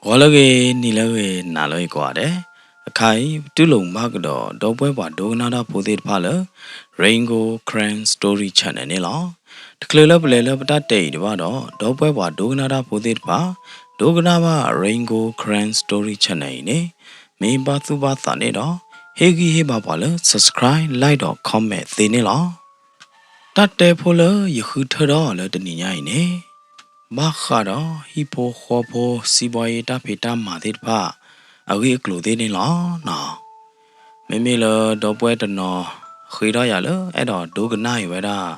ဂီၤလၢအဂ့ၤ, နံၤလၢအဂ့ၤ, နၤလၢအဂ့ၤကိးဂၤဒဲး. အခါအံၤ ပတူၢ်လိာ်မုာ်ဘၣ်ကဒီး ဒီပုၢ်ဝဲၢ်ပှၤဒိကနၣ်တၢ်ဖိသ့ၣ်တဖၣ်လၢ Rain Gold Karen Story Channel န့ၣ်လီၤ. တချုးလၢပလဲၤလၢပတၢ်တဲအံၤတဘၣ်ဒီး ဒီပုၢ်ဝဲၢ်ပှၤဒိကနၣ်တၢ်ဖိသ့ၣ်တဖၣ် ဒိကနၣ်ဘၣ် Rain Gold Karen Story Channel အံၤန့ၣ် မ့ၢ်ဘၣ်သူၣ်ဘၣ်သးန့ၣ်ဒီး ဟ့ၣ်ဂံၢ်ဟ့ၣ်ဘါပှၤလၢ subscribe, like ဒီး comment သ့န့ၣ်လီၤ. တၢ်တဲဖိလၢယဃုထၢထီၣ်အီၤလၢတနံၤညါအံၤန့ၣ် ဘၣ်ဃးဒီးဟံၣ်ဖိဃီဖိ စံးဘီအ့ တၢ်ဖံးတၢ်မၤသ့ၣ်တဖၣ် အဂ့ၢ်အကျိၤသ့ၣ်န့ၣ်လီၤ. မ့မ့ၢ်လၢဒီပုၢ်ဝဲၢ်တနီၤဃ့ထီၣ်ယၤလၢ အဲၣ်ဒိးဒိကနၣ်အံၤဝဲဒၣ်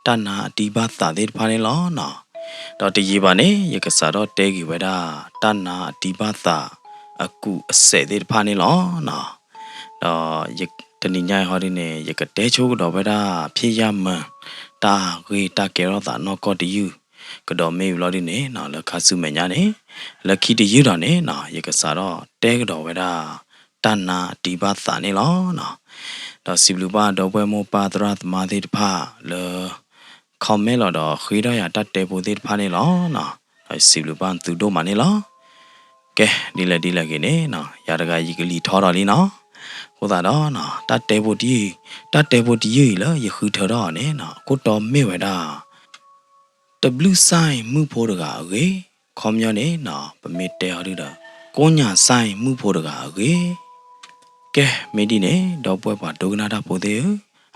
တၢ်နါအတံၢ်ဘၣ်သးသ့ၣ်တဖၣ်န့ၣ်လီၤ. ဒီးတယံာ်ဘၣ်န့ၣ် ယကစးထီၣ်တဲက့ၤဝဲဒၣ် တၢ်နါအတံၢ်ဘၣ်သးအကူာ်အစဲးသ့ၣ်တဖၣ်န့ၣ်လီၤ. ဒီးတနံၤညါအံၤဟီဒ်န့ၣ် ယကတဲဆိကဒီးဝဲဒၣ် ဖံးယၢ်မၢ တၢ်ဂ့ၢ်တၢ်ကဲထီၣ်သးနီၢ်ကီၢ်တယုၢ် ကဒီးမ့ၢ်ဝံၤလီၤဒ်န့ၣ် လၢခါဆူမဲာ်ညါန့ၣ် လၢခံတယုၢ်ဒီးန့ၣ် ယကစးထီၣ်တဲကဒီးဝဲဒၣ် တၢ်နါအတံၢ်ဘၣ်သးန့ၣ်လီၤ. ဒီးစံးဘျုးဘၣ်ဒီပုၢ်ဝဲၢ်မိၢ်ပၢ်သရၣ်သမါသ့ၣ်တဖၣ်လၢ comment လီၤဒီးဃ့ထီၣ်ယၤတၢ်တဲဖိသ့ၣ်တဖၣ်န့ၣ်လီၤ. ဒီးစံးဘျုးဘၣ်သုဒိၣ်မးန့ၣ်လီၤ. ကဲ, ဒ်လဲၣ်ဒ်လဲၣ်ဂ့ၤန့ၣ် ယၤတဂၤယကလံၤထီဒီးလံနီၤ. အဃိသတးဒီး တၢ်တဲဖိတယုၢ်, တၢ်တဲဖိတယုၢ်အံၤလၢယဃုထၢထီၣ်အီၤန့ၣ် အခိၣ်တီမ့ၢ်ဝဲဒၣ် တဘျုးစၢ်မုၣ်ဖိတဂၤအဂ့ၢ်. ခီပညီန့ၣ် ပမ့ၢ်တဲအီၤဒုဒီး ကိးညၣ်စၢ်မုၣ်ဖိတဂၤအဂ့ၢ်. ကဲ, မ့ၢ်ဒ်န့ၣ် ဒီပုၢ်ဝဲၢ်ပှၤဒိကနၣ်တၢ်ဖိသ့ၣ်ဧၢ,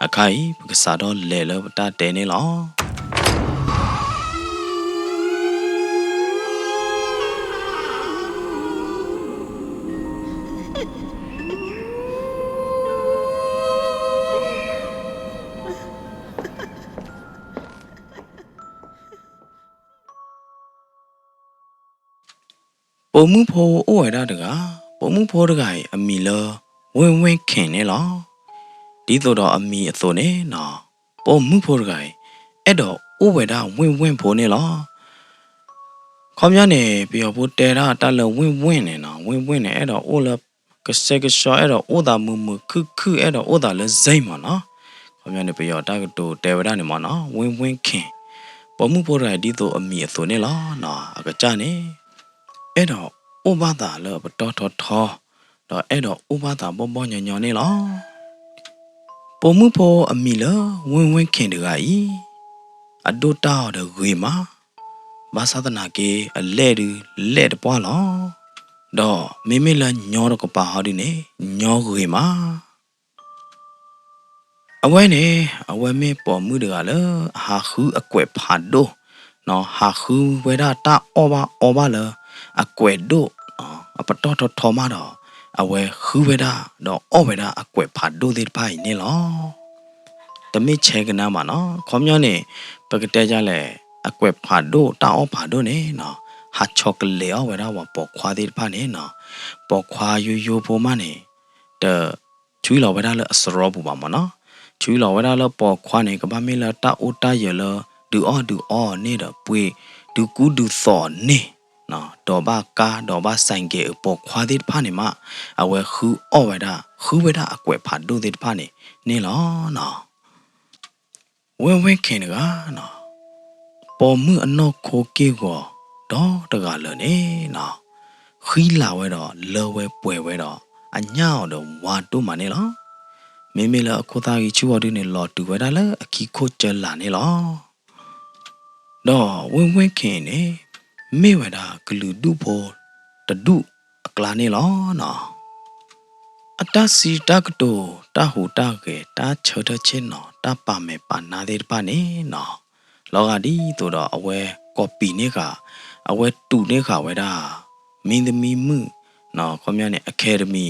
အခါအံၤ ပကစးထီၣ်လဲၤလၢပတၢ်တဲန့ၣ်လီၤ. ပိာ်မုၣ်ဖိအိၣ်ဝဲဒၣ်တဂၤ, ပိာ်မုၣ်ဖိတဂၤအံၤအမံၤလၢ ဝ့ၢ်ဝ့ၢ်ခ့ၣ်န့ၣ်လီၤ. ဒ်သိးဒီးအမံၤအသိးန့ၣ်နီၤ, ပိာ်မုၣ်ဖိတဂၤအံၤ အဲၣ်ဒိးအိၣ်ဝဲဒၣ်ဝ့ၢ်ဝ့ၢ်ဖိန့ၣ်လီၤ. ခီပညီန့ၣ် ပယီၤဖိတဲဒၣ်တၢ်လၢဝ့ၢ်ဝ့ၢ်န့ၣ်နီၤ, ဝ့ၢ်ဝ့ၢ်န့ၣ် အဲၣ်ဒိးအိၣ်လၢ ကဆှဲကဆှီ အဲၣ်ဒိးအိၣ်သးမုာ်မုာ်ခုၣ်ခုၣ် အဲၣ်ဒိးအိၣ်သးလၢစ့ၢ်မးနီၤ. ခီပညီန့ၣ် ပယီၤတၢ်ကတိၤတဲဝဲဒၣ်န့ၣ်မးနီၤ, ဝ့ၢ်ဝ့ၢ်ခ့ၣ်, ပိာ်မုၣ်ဖိတဂၤအံၤဒ်သိးအမံၤအသိးန့ၣ်လီၤနီၤ. အကစၢ်န့ၣ် အဲၣ်ဒိးအိၣ်ဘၣ်သးလၢအပတီၢ်ထီထီ, ဒီးအဲၣ်ဒိးအိၣ်ဘၣ်သးဘီၣ်ဘီၣ်ညီညီန့ၣ်လီၤ. ပိာ်မုၣ်ဖိအမံၤလၢဝ့ၢ်ဝ့ၢ်ခ့ၣ်တဂၤအံၤ အဒိၣ်တၢ်အီၤဒီးဂ့ၤမး, ဘၣ်ဆၣ်သနာ်က့ အလဲၢ်ဒုးလဲၢ်တပှၢ်လီၤ. ဒီးမ့မ့ၢ်လၢညီတကပၤဟီဒုန့ၣ် ညီဂ့ၤမး. အဝဲန့ၣ် အဝဲမ့ၢ်ပိာ်မုၣ်တဂၤလၢအဟးဃုအကွဲးဖးဒိၣ်, ဟးဃုဝဲဒၣ်တၢ်အီၣ်ဘၣ်အီဘၣ်လၢအကွဲးဒိၣ်, အပတီၢ်ထီထီမးဒီး အဝဲဃုဝဲဒၣ်ဒီးအီၣ်ဝဲဒၣ်အကွဲးဖးဒိၣ်သ့ၣ်တဖၣ်အံၤန့ၣ်လီၤ. တမ့ၢ်ဆဲကနါမးနီၤ, ခီပညီန့ၣ် ပကတဲဒ်လဲၣ်, အကွဲးဖးဒိၣ်တၢ်အီၣ်ဖးဒိၣ်န့ၣ်နီၤ, ဟးဆီၣ်ကလဲာ်အီၣ်ဝဲဒၣ်ပှၤပိာ်ခွါသ့ၣ်တဖၣ်န့ၣ်နီၤ, ပိာ်ခွါယိယိဖိမးန့ၣ် တ ဆွံလီၤဝဲဒၣ်လၢအစရီပူၤဘၣ်မးနီၤ. ဆွံလီၤဝဲဒၣ်လၢပိာ်ခွါန့ၣ် ကဘၣ်မ့ၢ်လၢတၢ်အိၣ်တၢ်ယၢၤလၢ ဒုးအီၣ်ဒုးအီန့ၣ်ဒီး ပှ့ၤဒုးကူဒုးသိးန့ၣ်, ဒီးဘၣ်ကါ ဒီးဘၣ်စဲးကဲးအပိာ်ခွါသ့ၣ်တဖၣ်န့ၣ်မး အဝဲဃုအီၣ်ဝဲဒၣ် ဃုဝဲဒၣ်အကွဲးဖးဒိၣ်သ့ၣ်တဖၣ်န့ၣ်န့ၣ်လီၤ. ဝ့ၢ်ဝ့ၢ်ခ့ၣ်တဂၤနီၤ, ပိာ်မုၣ်အနီၢ်ခိက့ၢ်ဂီၤဒီတဂၤလၢာ်န့ၣ်နီၤ, ဃံလၤဝဲဒီးလၢဝဲပှဲၤဝဲဒီး အညၣ်အီၤဒီးဝါဒိၣ်မးန့ၣ်လီၤ. မ့မ့ၢ်လၢအခိၣ်သၣ်ဂံၢ်ဆူၣ်အီၤဒုန့ၣ် လီၤတုၤဝဲဒၣ်လၢအခံခိၣ်ကၢလၤန့ၣ်လီၤ. ဒီးဝ့ၢ်ဝ့ၢ်ခ့ၣ်န့ၣ် မ့ၢ်ဝဲဒၣ်ကလုာ်ဒူၣ်ဖိတဒူၣ်အကျါန့ၣ်လီၤ. အတၢ်စံးတၢ်ကတိၤ တၢ်ဟူးတၢ်ဂဲၤ တၢ်ဆၢထၢၣ်ဆ့ၣ်နီၤ တၢ်ပာ်မဲာ်ပာ်နါသ့ၣ်တဖၣ်န့ၣ်နီၤ, လီၤဂာ်ဒ်သိးဒီးအဝဲကိးပံာ်န့ၢ်ဃာ်, အဝဲတူၢ်န့ၢ်ဃာ်ဝဲဒၣ် မင်းသမီးမုၣ်, ခီပညီန့ၣ် Academy,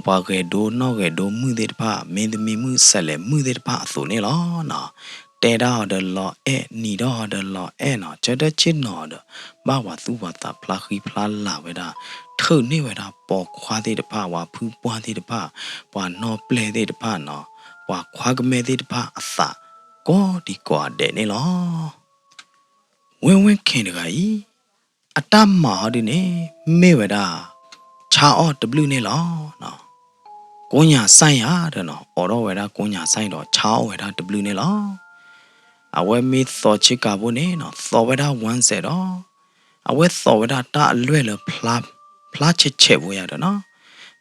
ပှၤဂဲၤဒိနီၢ်ဂဲၤဒိမုၣ်သ့ၣ်တဖၣ် မင်းသမီးမုၣ် စဲးလဲးမုၣ်သ့ၣ်တဖၣ်အသိးန့ၣ်လီၤ. တဲဒၣ်အီၤဒီးလီၤအဲၣ် နံၤဒီးအီၤဒီးလီၤအဲၣ်နီၤ, ဆၢထၢၣ်ဆ့ၣ်နီၤဒီး ဘၣ်ပှၤသူၣ်ပှၤသးဖျါဃံဖျါလၤဝဲဒၣ်, ထုးန့ၢ်ဝဲဒၣ်ပိာ်ခွါသ့ၣ်တဖၣ် ပှၤဖုပှၢ်သ့ၣ်တဖၣ်, ပှၤနီၢ်ပျဲၢ်သ့ၣ်တဖၣ်နီၤ, ပှၤခွါကမဲသ့ၣ်တဖၣ်အသး ကိးဒံကိးဂၤဒဲးန့ၣ်လီၤ. ဝ့ၢ်ဝ့ၢ်ခ့ၣ်တဂၤအံၤ အတၢ်မၤဟီဒုန့ၣ် မ့ၢ်ဝဲဒၣ် ဆါအီၣ်တဘျုးန့ၣ်လီၤ. ကိးညၣ်စၢ်ယၤဒီးနီၤ, အိးထီၣ်ဝဲဒၣ်ကိးညၣ်စၢ်ဒီး ဆါအီၣ်ဝဲဒၣ်တဘျုးန့ၣ်လီၤ. အဝဲမ့ၢ်သိးဆ့ကၤဖိန့ၣ်နီၤ, သိးဝဲဒၣ်ဝၣ်စဲးဒီး အဝဲသိးဝဲဒၣ်တၢ်အလွဲၢ်လၢ ဖျါဆဲးဆဲးဖိယၤဒီးနီၤ,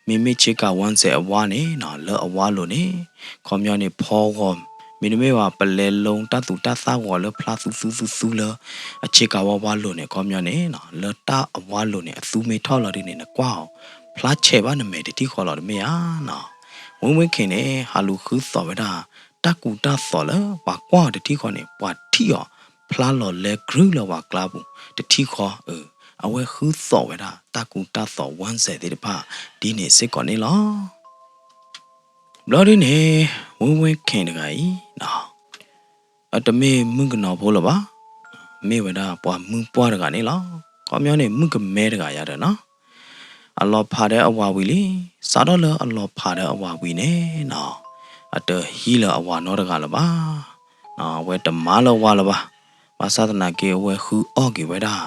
မ့မ့ၢ်ဆ့ကၤဝၣ်စဲးအဝါန့ၣ်နီၤ လၢအဝါလိၤန့ၣ် ခီပညီန့ၣ် ဖီဂီၤ မ့တမ့ၢ်ဘၣ် ပလဲလိတၢ်သူတၢ်သၣ်ဂီၤလၢဖျါသူသူသူသူလၢ အဆ့ကၤဝါဝါလိၤန့ၣ် ခီပညီန့ၣ်နီၤ လၢတၢ်အဝါလိၤန့ၣ် အသူမ့ၢ်ထီၣ်လီၤဒုန့ၣ် နကွၢ်အီၤ ဖျါဆဲးဘၣ် နမဲာ်တထံၣ်ဃီလီၤတမ့ၢ်ဧါနီၤ. ဝ့ဝ့ခ့ၣ်န့ၣ် ဟးလူၤဃုသီၣ်ဝဲဒၣ် တၢ်ကူတၢ်သိးလၢ ပှၤကွၢ်အီၤတထံၣ်ဃီန့ၣ် ပှၤထံၣ်အီၤ ဖျါလီၤလဲကရုလၢပှၤကျါပူၤ တထံၣ်ဃီ, အဝဲဃုသီၣ်ဝဲဒၣ် တၢ်ကူတၢ်သိးဝၣ်စဲးသ့ၣ်တဖၣ် ဒ်န့ၣ်စ့ၢ်ကီးန့ၣ်လီၤ. ဘျီဒုန့ၣ် ဝ့ဝ့ခ့ၣ်တဂၤအံၤ အတမ့ၢ်မုၣ်ကနီၤဖိလၢၤဘၣ်, မ့ၢ်ဝဲဒၣ်ပှၤမုၢ်ပှၢ်တဂၤန့ၣ်လီၤ. ခီပညီန့ၣ် မုၣ်ကမဲတဂၤယၤဒီးနီၤ, အလီၤဖးဒီးအဝၤဝံၤလံ, စးထီၣ်လၢအလီၤဖးဒီးအဝၤဝံၤန့ၣ်နီၤ, အတဟံးလၢအဝၤနီတဂၤလၢၤဘၣ်, အဝဲတမၤလၢၤဝၤလၢၤဘၣ်. ဘၣ်ဆၣ်သနာ်က့ အဝဲဃုအီၣ်က့ၤဝဲဒၣ်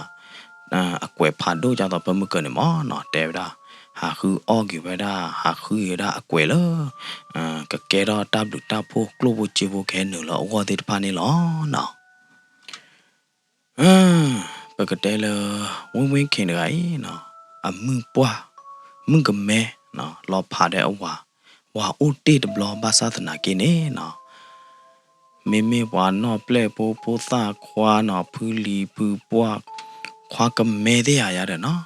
အကွဲးဖးဒိၣ် ဒ်သိးပမ့ၢ်ကၢန့ၣ်မ့ၢ်နီၤ တဲဝဲဒၣ်, ဟးဃုအီၣ်က့ၤဝဲဒၣ် ဟးဃုက့ၤဝဲဒၣ်အကွဲးလၢ ကကဲထီၣ်တၢ်ဘျုးတၢ်ဖှိၣ် ကျိၣ်ဖိစ့ဖိကဟဲနုာ်လၢအဂီၢ်သ့ၣ်တဖၣ်န့ၣ်လီၤနီၤ. ပကတဲလၢ ဝ့ဝ့ခ့ၣ်တဂၤအံၤနီၤ, အမုၢ်ပှၢ် မုၣ်ကမဲ လီၤဖးဒီးအဝၤ, ဝၤအိၣ်တ့ၢ်တဘျီ ဘၣ်ဆၣ်သနာ်က့န့ၣ်နီၤ မ့မ့ၢ်ပှၤနီၢ်ပျဲၢ်ဖိ ဖိသၣ်ခွါနီၤ ဖုလံၤဖုပှၢ် ခွါကမဲသ့ၣ်ဧါယၤဒီးနီၤ,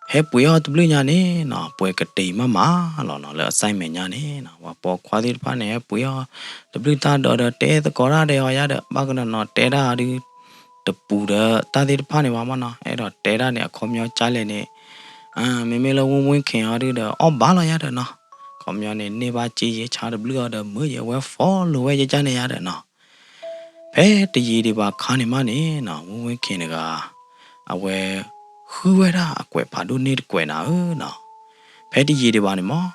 ဟဲပှ့ၤအီၣ်တဘျုးညါန့ၣ်နီၤ ပှဲၤကတ့ၤမးမးလီၤနီၤ လၢအစဲမဲာ်ညါန့ၣ်နီၤ ပှၤပိာ်ခွါသ့ၣ်တဖၣ်န့ၣ် ဟဲပှ့ၤအီၣ် တဘျုးတၢ်ဒီးဒီး တဲသကိးတၢ်ဒီးအီၤယၤဒီး ဘၣ်ကနီၤနီၤ တဲဒၣ်အီၤဒု တပူၤဒီးတၢ်သ့ၣ်တဖၣ်န့ၣ်ဘၣ်မ့ၢ်နီၤ အဲၣ်ဒိးတဲဒၣ်န့ၣ် အခီပညီကၢ်လဲၣ်န့ၣ် မ့မ့ၢ်လၢဝ့ဝ့ခ့ၣ်အီၤဒုဒီး အီၣ်ဘၣ်လီၤယၤဒီးနီၤ, ခီပညီန့ၣ် န့ၢ်ဘၣ်က့ယဲ ဆါတဘျုးအီၤဒီး မ့ၢ်ယဲဝဲ follow ဝဲယကၢ်န့ၣ်ယၤဒီးနီၤ, ဖဲတယံာ်ဒံးဘၣ်ခါန့ၣ်မးန့ၣ်နီၤ ဝ့ဝ့ခ့ၣ်တဂၤ အဝဲ ဃုဝဲဒၣ်အကွဲးဖးဒိၣ်န့ၢ်တကွဲးနၤဧၢနီၤ, ဖဲတယံာ်ဒံးဘၣ်န့ၣ်မး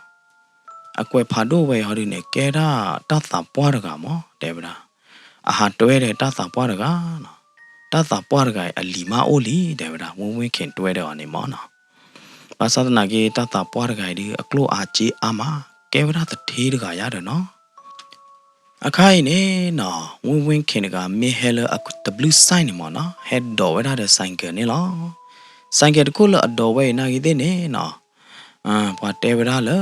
အကွဲးဖးဒိၣ်ဝဲအံၤဟီဒုန့ၣ် ကဲဒၣ်တၢ်သးပှၢ်တဂၤမး တဲဝဲဒၣ်, အဟးတွဲဒီးတၢ်သးပှၢ်တဂၤနီၤ, တၢ်သးပှၢ်တဂၤအံၤ အလံၤမးအိၣ်လံ တဲဝဲဒၣ် ဝ့ဝ့ခ့ၣ်တွဲဒီးအီၤန့ၣ်မးနီၤ, ဘၣ်ဆၣ်သနာ်က့ တၢ်သးပှၢ်တဂၤအံၤဒု အကျိၣ်အါစ့အါမး ကဲဝဲဒၣ်သထ့တဂၤယၤဒီးနီၤ အခါအံၤန့ၣ်နီၤ ဝ့ဝ့ခ့ၣ်တဂၤ မ့ၢ်ဟဲလၢအတဘျုးစဲးန့ၣ်မ့ၢ်နီၤ ဟဲဒိးဝဲဒၣ်ဒီးစဲးကဲးန့ၣ်လီၤ. စဲးကဲးတခိၣ်လၢအဒိးဝဲအံၤနာ်ဂ့ၤသ့ၣ်န့ၣ်နီၤ ပှၤတဲဝဲဒၣ်လၢ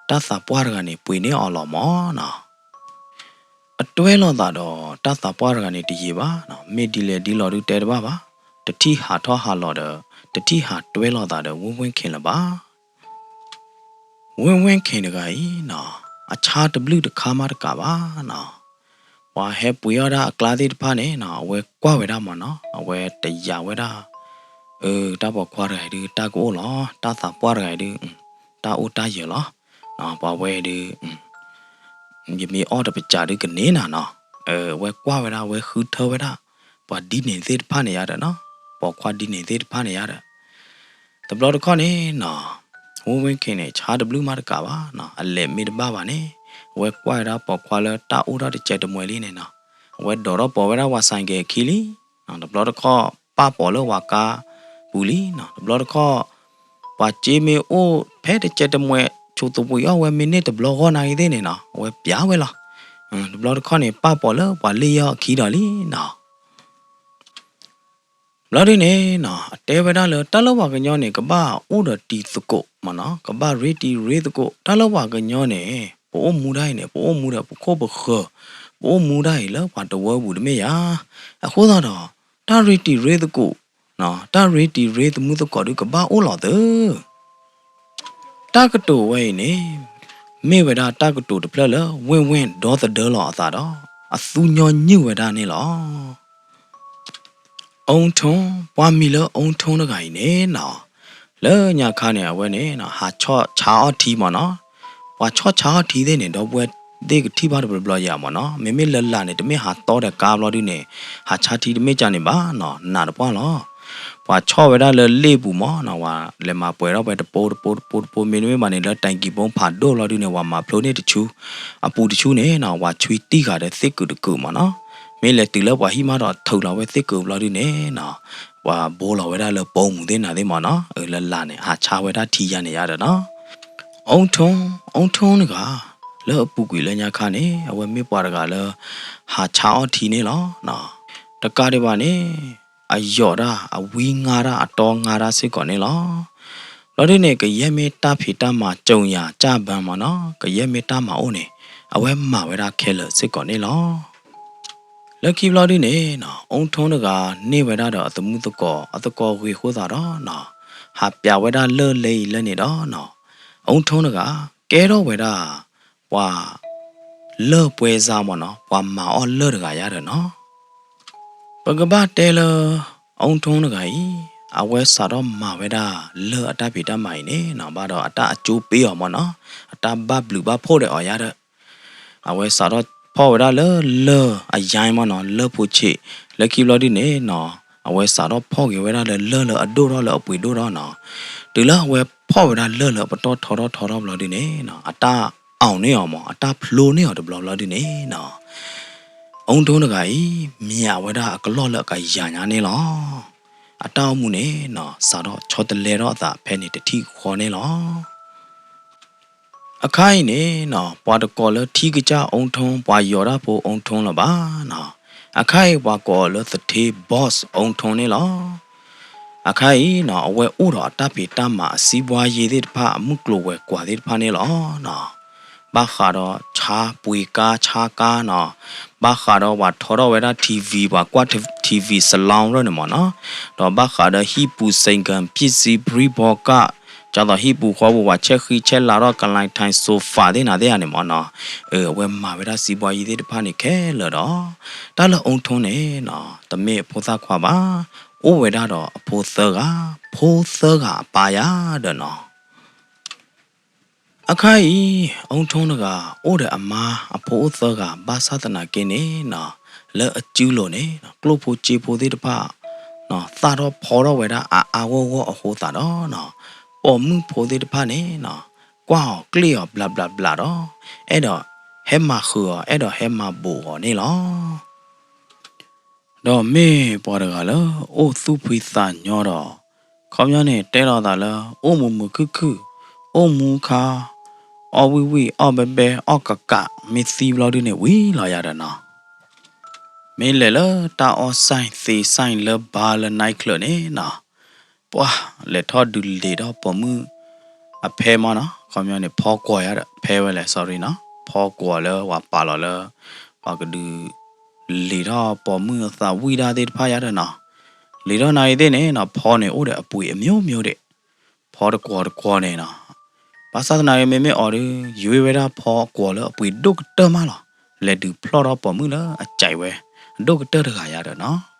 တၢ်သးပှၢ်တဂၤန့ၣ် ပှ့ၤန့ၢ်အီၤလီၤမ့ၢ်နီၤ အတွဲလိာ်သးဒီးတၢ်သးပှၢ်တဂၤန့ၣ်တယံာ်ဘၣ်, မ့ၢ်ဒ်လဲၣ်ဒ်လဲၣ်ဒုတဲတဘၣ်ဘၣ်, တထံၣ်ဟးထီၣ်ဟးလီၤဒီး တထံၣ်ဟးတွဲလိာ်သးဒီးဝ့ဝ့ခ့ၣ်လၢၤဘၣ်. ဝ့ဝ့ခ့ၣ်တဂၤအံၤနီၤ အဆါတဘျုးတခါမးတကးဘၣ်နီၤ, ပှၤဟဲပှ့ၤအီၣ်ဒၣ်အကျါသ့ၣ်တဖၣ်န့ၣ်နီၤ အဝဲကွၢ်ဝဲဒၣ်မ့ၢ်နီၤ အဝဲတယာ်ဝဲဒၣ် အၢ တၢ်ပိာ်ခွါတဂၤအံၤဒု တၢ်ကအိၣ်လီၤ, တၢ်သးပှၢ်တဂၤအံၤဒု တၢ်အိၣ်တၢ်ယၢၤလီၤ, ပှၤဝဲအံၤဒု ယမ့ၢ်အီၣ်တပစးဒုကန့ၢ်နၤနီၤ, အဝဲကွၢ်ဝဲဒၣ် အဝဲဃုထၢဝဲဒၣ် ပှၤဒ်န့ၣ်သ့ၣ်တဖၣ်န့ၣ်ယၤဒီးနီၤ, ပိာ်ခွါဒ်န့ၣ်သ့ၣ်တဖၣ်န့ၣ်ယၤဒီး တဘျီတခီၣ်န့ၣ်နီၤ ဝ့ဝ့ခ့ၣ်န့ၣ် ဆါတဘျုးမးတကးဘၣ်နီၤ, အလဲၤမ့ၢ်တဘၣ်ဘၣ်န့ၣ် အဝဲကွၢ်ဝဲဒၣ်ပိာ်ခွါလၢတၢ်အိၣ်ထီၣ်တစဲးတမှဲၤလံန့ၣ်နီၤ, အဝဲဒိးထီၣ်ပိာ်ဝဲဒၣ်ပှၤစဲးကဲးအခံလံ, တဘျီတခီၣ် ပာ်ပိာ်လၢပှၤကါပူၤလံနီၤ, တဘျီတခီၣ် ပှၤစ့မ့ၢ်အိၣ်ဖဲတစဲးတမှဲၤ ဆိးသပှ့ၤအီၣ်ဝဲမ့ၢ်န့ၢ်တဘျီဂီၢ်နာ်ဂ့ၤသ့ၣ်န့ၣ်နီၤ အဝဲပျးဝဲလီၤ, တဘျီတခီၣ်န့ၣ် ပာ်ပိာ်လၢပှၤလ့ၣ်ယီၢ်အခံဒီးလံနီၤ ဘျီဒုန့ၣ်နီၤ အတဲဝဲဒၣ်လၢတၢ်လၢပှၤကညီန့ၣ် ကဘၣ်အိၣ်ဒီးတံၤသကိးမ့ၢ်နီၤ, ကဘၣ်ရ့တံၤရ့သကိး, တၢ်လၢပှၤကညီန့ၣ် ပအိၣ်မူဒၣ်အံၤန့ၣ် ပအိၣ်မူဒီးပခိၣ်ပဃၢၤ, ပအိၣ်မူဒၣ်အံၤလၢပှၤတဝၢပူၤတမ့ၢ်ယၤ, အဃိသတးဒီး တၢ်ရ့တံၤရ့သကိး တၢ်ရ့တံၤရ့သမုၢ်သကိးဒုကဘၣ်အိၣ်လီၤသၢ တၢ်ကတိၤဝဲအံၤန့ၣ် မ့ၢ်ဝဲဒၣ်တၢ်ကတိၤတဖျၢၣ်လၢ ဝ့ၢ်ဝ့ၢ်ဒီသဒၢလီၤအသးဒီး အသူညီနုၢ်ဝဲဒၣ်န့ၣ်လီၤ. အူထိ, ပှၤမံၤလၢအူထိတဂၤအံၤန့ၣ်နီၤ, လၢညါခါန့ၣ် အဝဲန့ၣ် ဟးဆီၣ်ဆါအီၣ်ထံမ့ၢ်နီၤ, ပှၤဆီၣ်ဆါအီၣ်ထံသ့ၣ်န့ၣ် ဒီပုၢ်ဝဲၢ်သ့ၣ်ကထံၣ်ဘၣ်တဘျီဘျီယၤမ့ၢ်နီၤ, မ့မ့ၢ်လၢလာ်န့ၣ် တမ့ၢ်ဟးတီဒီးကါဘျီဒုန့ၣ် ဟးဆါထံတမ့ၢ်ကန့ၣ်ဘၣ်နီၤ, နးတပှၢ်လီၤ. ပှၤဆီၣ်ဝဲဒၣ်လၢလ့ၣ်ပူၤမ့ၢ်နီၤ, ဝဲလဲၤမၤပှဲၤထီၣ်ဝဲတပိတပိတပိတပိ မ့တမ့ၢ်ဘၣ်န့ၣ် လၢတၢ်ကံၢ်ဘိဖးဒိၣ်ဘျီဒုန့ၣ် ဝဲမၤဖျိန့ၢ်တဆူ, အပူၤတဆူန့ၣ်နီၤ ဝဲဆွံတံၢ်ဃာ်ဒီးသ့ၣ်ကုာ်တကုာ်မ့ၢ်နီၤ, မ့ၢ်လဲၤတုၤလၢပှၤဟံၣ်မးဒီးထုးလီၤဝဲသ့ၣ်ကုာ်ဘျီဒုန့ၣ်နီၤ, ပှၤဘိလီၤဝဲဒၣ်လၢပိာ်မုၣ်သ့ၣ်နၤသ့ၣ်မ့ၢ်နီၤ, လၢလာ်န့ၣ် ဟးဆါဝဲဒၣ်ထံယါန့ၣ်ယါဒီးနီၤ အူထိ, အူထိတဂၤ လၢအပူၤကွံာ်လၢညါခါန့ၣ် အဝဲမ့ၢ်ပှၤတဂၤလၢ ဟးဆါအီၣ်ထံန့ၣ်လီၤ. တကးဒံးဘၣ်န့ၣ် အယိာ်တၢ် အဝံငါတၢ် အတီငါတၢ်စ့ၢ်ကီးန့ၣ်လီၤ. ဘျီဒုန့ၣ် ကယဲၢ်မ့ၢ်တၢ်ဖံးတၢ်မၤ ကြုံရာကျပန်းမ့ၢ်နီၤ, ကယဲၢ်မ့ၢ်တၢ်မၤအိၣ်န့ၣ် အဝဲမၤဝဲဒၣ်ခဲလၢာ်စ့ၢ်ကီးန့ၣ်လီၤ. လၢခံဘျီဒုန့ၣ်နီၤ အူထူတဂၤန့ၢ်ဝဲဒၣ်ဒီးအသမုၣ်သကိး အသကိးဂ့ၤအဃိသတးဒီးနီၤ ဟးပျးဝဲဒၣ်လၢၢ်လၢအံၤလၢန့ၣ်ဒီးနီၤ အူထူတဂၤ ကဲထီၣ်ဝဲဒၣ် ပှၤ လၢၢ်ပွဲစားမ့ၢ်နီၤ, ပှၤမၤအီၣ်လၢၢ်တဂၤယါဒီးနီၤ ပကဘၣ်တဲလၢ အူထူတဂၤအံၤ အဝဲစးထီၣ်မၤဝဲဒၣ်လၢၢ်အတၢ်ဖံးတၢ်မၤအံၤန့ၣ်နီၤ ဘၣ်ဒီးအတၢ်အကၠိပ့အီၤမ့ၢ်နီၤ, အတၢ်ဘၣ်ဘျုးဘၣ်ဖှိၣ်ဒီးအီၤယါဒီး အဝဲစးထီၣ်ဖီၣ်ဝဲဒၣ်လၢလၢၢ်အယါမ့ၢ်နီၤ, လၢၢ်ဖိဆံး, လၢခံဘျီဒုန့ၣ်နီၤ အဝဲစးထီၣ်ဖီၣ်က့ၤဝဲဒၣ်လၢလၢၢ်လၢအဒိၣ်ထီၣ်လၢအပှ့ၤဒိၣ်ထီၣ်နီၤ, တုၤလၢအဝဲဖီၣ်ဝဲဒၣ်လၢၢ်လၢအပတီၢ်ထီထီၣ်ထီထီၣ်ဘျီဒုန့ၣ်နီၤ အတၢ်အီၣ်န့ၢ်အီၤမ့ၢ် အတၢ်ဖျိန့ၢ်အီၤတဘျီဘျီဒုန့ၣ်နီၤ အူထူတဂၤအံၤ မၠးဝဲဒၣ်အကလီၢ်လၢအကယၤညါန့ၣ်လီၤ. အတၢ်အိၣ်မူန့ၣ်နီၤ စးထီၣ်ဆီတလဲထီၣ်အသးဖဲန့ၣ်တထံၣ်ဃီန့ၣ်လီၤ. အခါအံၤန့ၣ်နီၤ ပှၤတကိးလၢထံကစၢ်အူထူ ပှၤယိးတၢ်ဖိအူထူလၢၤဘၣ်နီၤ, အခါအံၤပှၤကိးအီၤလၢသထ့ boss အူထူန့ၣ်လီၤ. အခါအံၤနီၤ အဝဲအိၣ်ဒီးအတၢ်ဖံးတၢ်မၤအစံးဘှါယ့သ့ၣ်တဖၣ် အမုၢ်ကျိၤဝဲၤကွာ်သ့ၣ်တဖၣ်န့ၣ်လီၤနီၤ. ဘၣ်ဃးဒီးဆါပှ့ၤကါဆါကါနီၤ, ဘၣ်ဃးဒီးပှၤထီထီၣ်ဝဲဒၣ် ထံဝံၤ ပှၤကွၢ် ထံဝံၤ salon ရၢၢ်န့ၣ်မ့ၢ်နီၤ, ဒီးဘၣ်ဃးဒီးဟံၣ်ပူၤ စ့ၣ်ကၣ် ပံၣ်စံ ပရံဘီကၣ်, ဒ်သိးဟံၣ်ပူၤဃီပူၤ ပှၤဆဲးဃံဆဲးလၤထီၣ် ကလံၤထံး sofa သ့ၣ်နၤသ့ၣ်ဧါန့ၣ်မ့ၢ်နီၤ, အဝဲမၤဝဲဒၣ်စံးဘှါယ့သ့ၣ်တဖၣ်န့ၣ်ခဲလၢာ်ဒီး တၢ်လၢအူထူန့ၣ်နီၤ တမ့ၢ်အဖိသၣ်ခွါဘၣ်, အိၣ်ဝဲဒၣ်ဒီးအဖိသၢဂၤ, ဖိသၢဂၤအပၢ်ယါဒီးနီၤ အခါအံၤ အူထူတဂၤ အိၣ်ဒီးအမါအဖိအိၣ်သၢဂၤ ဘၣ်ဆၣ်သနာ်က့န့ၣ်နီၤ လၢအစုလိၤန့ၣ် ကျိၣ်ဖိစ့ဖိသ့ၣ်တဖၣ် သၣ်ထီၣ်ဖီထီၣ်ဝဲဒၣ်အါအါဂီၢ်ဂီၢ်အဃိသတးဒီးနီၤ ပိာ်မုၣ်ဖိသ့ၣ်တဖၣ်န့ၣ်နီၤ ကွၢ်အီၤကျ့ၣ်အီၤဘျးဘျးဘျးဒီး အဲၣ်ဒိးဟဲမၤဃုာ်အီၤ အဲၣ်ဒိးဟဲမၤဘူးအီၤန့ၣ်လီၤ. ဒီးမ့ၢ်ပှၤတဂၤလၢ အိၣ်သူၣ်ဖှံသးညီဒီး ခီပညီန့ၣ် တဲလိာ်သးလၢ အိၣ်မုာ်မုာ်ခုၣ်ခုၣ်, အိၣ်မူခါ, အီၣ်ဝံၣ်ဝံၣ်, အီၣ်ဘဲဘဲ, အီၣ်ကးကး, မ့ၢ်သံဘျီဒုန့ၣ် ဝံၤလီၤယၤဒီးနီၤ. မ့ၢ်လဲၤလၢတၢ်အီၣ်စဲၣ်သ့စဲၣ်လၢဘါလၢ night club န့ၣ်နီၤ ပှၤလဲၤထီၣ်ဒုးလ့ၤထီၣ်ပိာ်မုၣ်အဖဲမ့ၢ်နီၤ, ခီပညီန့ၣ် ဖီကွီၤယၤဒီး ဖဲဝဲလဲၣ် sorry နီၤ, ဖီကွီၤလၢပှၤပာ်လီၤလၢ ပှၤကဒုးလ့ၤထီၣ်ပိာ်မုၣ်အသးဝံၣ်တၢ်သ့ၣ်တဖၣ်ယၤဒီးနီၤ, လ့ၤထီၣ်နာ်ဂ့ၤသ့ၣ်န့ၣ်နီၤ ဖီန့ၣ်အိၣ်ဒီးအပှ့ၤအမျိုးမျိုးဒံး, ဖီတကွီၤတကွီၤန့ၣ်နီၤ, ဘၣ်ဆၣ်သနာ်က့မ့မ့ၢ်အီၤဒီး ယွ့ဝဲဒၣ်ဖီအကွီၤလၢအပှ့ၤဒိၣ်ကတၢၢ်မးလီၤ, လဲၤဒုးဖျီၣ်ထီၣ်ပိာ်မုၣ်လၢအကဲးဝဲ အဒိၣ်ကတၢၢ်တဂၤယၤဒီးနီၤ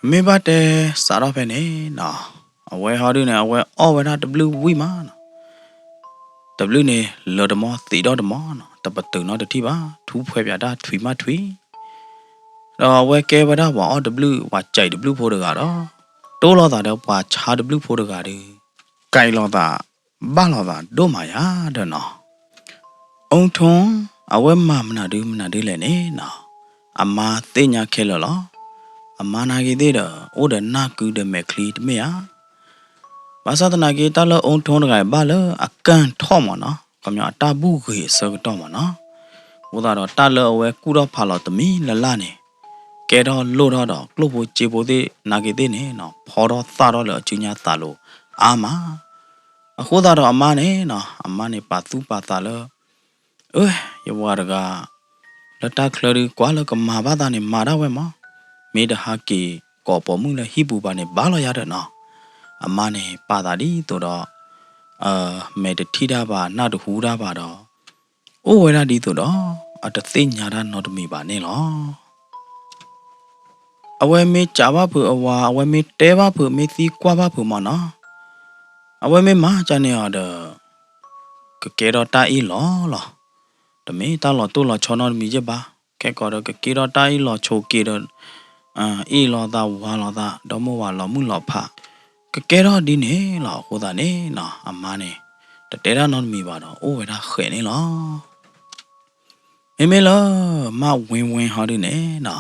မ့ၢ်ဘၣ်တဲစးထီၣ်ဖဲန့ၣ်နီၤ, အဝဲဟီဒုန့ၣ် အဝဲအီၣ်ဝဲဒၣ်တဘျုးဝံၣ်မးနီၤ, တဘျုးန့ၣ် လၢတမီသံးထီၣ်တမီနီၤ, တပတုာ်နီတထံၣ်ဘၣ်, ထူးဖှဲးပၠးတၢ်ထွံၣ်မးထွံၣ်, ဒီးအဝဲကဲဝဲဒၣ်ပှၤအီၣ်တဘျုး ပှၤကဲးတဘျုးဖိတဂၤဒီး တိၢ်လိာ်သးဒီးပှၤဆါတဘျုးဖိတဂၤဒီး ကဲးလိာ်သး ဘၣ်လိာ်သးဒိၣ်မးယၤဒီးနီၤ အူထူ အဝဲမၤမနုၤဒုမနုၤဒုလဲၣ်န့ၣ်နီၤ, အမါသ့ၣ်ညါခဲလၢာ်လီၤ. အမါနာ်ဂ့ၤသ့ၣ်ဒီး အိၣ်ဒီးနၢ်ကုဒီးမဲာ်ချံတမ့ၢ်ဧါ. ဘၣ်ဆၣ်သနာ်က့ တၢ်လၢအူထူတဂၤအံၤဘၣ်လၢအကၢၢ်ထီၣ်မ့ၢ်နီၤ, ခီပညီအတၢ်ဘူၣ်ဂ့ၤအဆၢကတီၢ်မ့ၢ်နီၤ, အဃိသတးဒီးတၢ်လၢအဝဲကူၣ်ထီၣ်ဖးလီၤတမံၤလၢ်လၢ်န့ၣ် ကဲထီၣ်လိၣ်ထီၣ်ဒီးကျိၣ်ဖိစ့ဖိသ့ၣ်နာ်ဂ့ၤသ့ၣ်န့ၣ်နီၤ ဖီထီၣ်သၣ်ထီၣ်လၢအစုညါသးလိၤအါမး အဃိသတးဒီးအမါန့ၣ်နီၤ အမါန့ၣ်ပာ်သူၣ်ပာ်သးလၢ အၢ ယဝၤတဂၤ လၢတၢ်ချၢဒုးကွၢ်လၢကမၤဘၣ်သးန့ၣ် မၤဒၣ်ဝဲမး, မ့ၢ်တဟးက့ၤကိးပိာ်မုၣ်လၢဟံၣ်ပူၤဘၣ်န့ၣ် ဘၣ်လီၤယၤဒီးနီၤ, အမါန့ၣ်ပာ်သးဒ်သိးဒီး မဲာ်တထံၣ်တၢ်ဘၣ် နၢ်တဟူတၢ်ဘၣ်ဒီး အိၣ်ဝဲဒၣ်ဒ်သိးဒီး အတသ့ၣ်ညါတၢ်နီတမံၤဘၣ်န့ၣ်လီၤ. အဝဲမ့ၢ်စံးဘၣ်ဖုးအဝၤ အဝဲမ့ၢ်တဲဘၣ်ဖုး မ့ၢ်သံကွၢ်ဘၣ်ဖုးမ့ၢ်နီၤ, အဝဲမ့ၢ်မၤကန့ၢ်အီၤဒီး ကကဲထီၣ်တၢ်အ့ၣ်လိာ်လီၤ. တမ့ၢ်တၢ်လီၤတိၢ်လီၤဆီနီတမံၤယဲၢ်ဘၣ်, ခဲကိာ်ဒီးကကဲထီၣ်တၢ်အ့ၣ်လိာ်ဆိးက့ဒီး အ့ၣ်လိာ်သးဝၤလိာ်သး ဒီမိၢ်ဝၤလီၤမုၢ်လီၤဖး ကကဲထီၣ်ဒ်န့ၣ်လီၤ. အဃိသတးန့ၣ်နီၤ အမါန့ၣ် တတဲတၢ်နီတမံၤဘၣ်ဒီး အိၣ်ဝဲဒၣ်ဃဲးန့ၣ်လီၤ. မ့မ့ၢ်လၢ မၢ်ဝ့ဝ့ဟီဒုန့ၣ်နီၤ,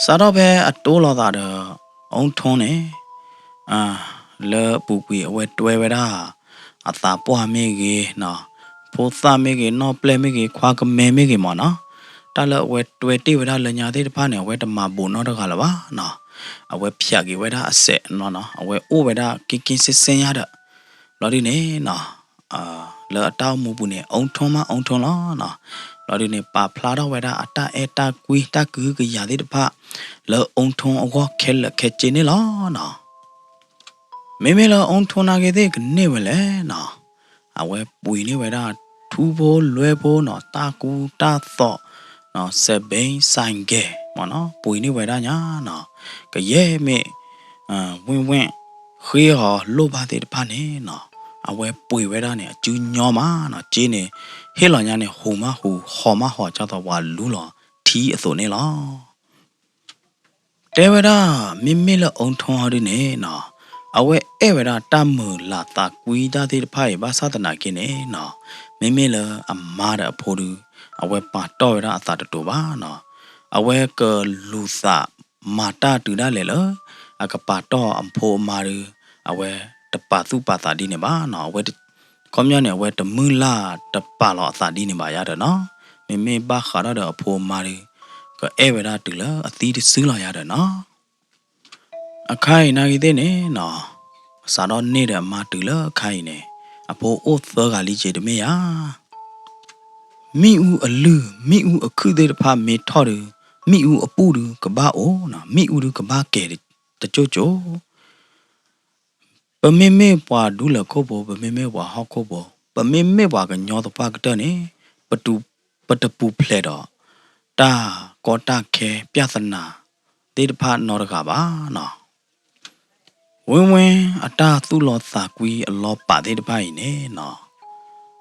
စးထီၣ်ဖဲအတိၢ်လိာ်သးဒီး အူထူန့ၣ် လၢအပူၤကွံာ်အဝဲတွဲဝဲဒၣ် အသးပှၢ်မ့ၢ်ဂ့ၤနီၤ, ဖိသၣ်မ့ၢ်ဂ့ၤ နီၢ်ပျဲၢ်မ့ၢ်ဂ့ၤ ခွါကမဲမ့ၢ်ဂ့ၤမ့ၢ်နီၤ, တၢ်လၢအဝဲတွဲတ့ၢ်ဝဲဒၣ်လၢညါသ့ၣ်တဖၣ်န့ၣ် အဝဲတမၤဘူးနီတဂၤလၢၤဘၣ်နီၤ. အဝဲဖျးက့ၤဝဲဒၣ်အစဲးနီၤနီၤ အဝဲအိၣ်ဝဲဒၣ်က့က့စ့စ့ညါဒီး ဘျီဒုန့ၣ်နီၤ လၢအတၢ်အိၣ်မူပူၤန့ၣ် အုန်းထွန်းမး အုန်းထွန်းလီၤနီၤ. ဘျီဒုန့ၣ် ပာ်ဖျါထီၣ်ဝဲဒၣ်အတၢ်အဲၣ်တၢ်ကွံတၢ်ကဟုကယာ်သ့ၣ်တဖၣ် လၢအုန်းထွန်းအဂီၢ်ခဲလၢာ်ခဲဆ့န့ၣ်လီၤနီၤ. မ့မ့ၢ်လၢအုန်းထွန်းနာ်က့သ့ၣ်ကန့ၢ်ဝဲလဲၣ်နီၤ အဝဲပှ့ၤန့ၢ်ဝဲဒၣ်ထူဖိလွဲဖိနီၤ တၢ်ကူတၢ်သိးနီၤ စဲးဘ့စဲးကဲးမ့ၢ်နီၤ ပှ့ၤန့ၢ်ဝဲဒၣ်ညါနီၤ ကယဲၢ်မ့ၢ် ဝ့ၢ်ဝ့ၢ်ဃ့အီၤလိၣ်ဘၣ်သ့ၣ်တဖၣ်န့ၣ်နီၤ အဝဲပှ့ၤဝဲဒၣ်န့ၣ် အစုညီမးနီၤ က့န့ၣ် ဟ့ၣ်လီၤညါန့ၣ် ဟူးမးဟူး ဟီၣ်မးဟီၣ် ဒ်သိးပှၤလူလီၤထံအသိးန့ၣ်လီၤ. တဲဝဲဒၣ် မ့မ့ၢ်လၢအုန်းထွန်းဟီဒုန့ၣ်နီၤ အဝဲအဲၣ်ဝဲဒၣ်တၢ်မုာ်လၤသးကွံတၢ်သ့ၣ်တဖၣ်အံၤ ဘၣ်ဆၣ်သနာ်က့န့ၣ်နီၤ မ့မ့ၢ်လၢအမါဒီးအဖိဒု အဝဲပာ်တီၢ်ဝဲဒၣ်အသးတတိၤဘၣ်နီၤ အဝဲကလူၤသးမၤတၢ်တုၤဒၣ်လဲာ်လၢ အကပာ်တီၢ်အဖိအမါဒု အဝဲတပာ်သူၣ်ပာ်သးဒ်န့ၣ်ဘၣ်နီၤ အဝဲ ခီပညီန့ၣ် အဝဲတမုၢ်လၢ်တပာ်လီၤအသးဒ်န့ၣ်ဘၣ်ယၤဒီးနီၤ မ့မ့ၢ်ဘၣ်ဃးဒီးအဖိအမါဒု ကအဲၣ်ဝဲဒၣ်တုၤလၢအသံတစုလီၤယၤဒီးနီၤ အခါအံၤနာ်က့သ့ၣ်န့ၣ်နီၤ စးထီၣ်န့ၢ်ဒီးအမါတုၤလၢအခါအံၤန့ၣ် အဖိအိၣ်သၢဂၤလံက့ၤတမ့ၢ်ဧါ မ့ၣ်အူအလုၢ် မ့ၣ်အူအခုၣ်သ့ၣ်တဖၣ်မ့ၢ်ထီၣ်ဒု မ့ၣ်အူအပူၣ်ဒုကဘၣ်အိၣ်နီၤ မ့ၣ်အူဒုကဘၣ်ကဲၤတကၠိၢ်ကၠိၢ် ပမ့မ့ၢ်ပှၤဒူလၢၤခိၣ်ဖိ ပမ့မ့ၢ်ပှၤဟီၣ်ခိၣ်ဖိ ပမ့မ့ၢ်ပှၤကညီသပှၢ်ကတၢၢ်န့ၣ် ပတူ ပတပူၤဖျဲးဒီး တၢ်ကီတၢ်ခဲ ပြဿနာ သ့ၣ်တဖၣ်နီတဂၤဘၣ်နီၤ ဝ့ၢ်ဝ့ၢ်အတၢ်သူၣ်လီသးကွံအလီၤပာ်သ့ၣ်တဖၣ်အံၤန့ၣ်နီၤ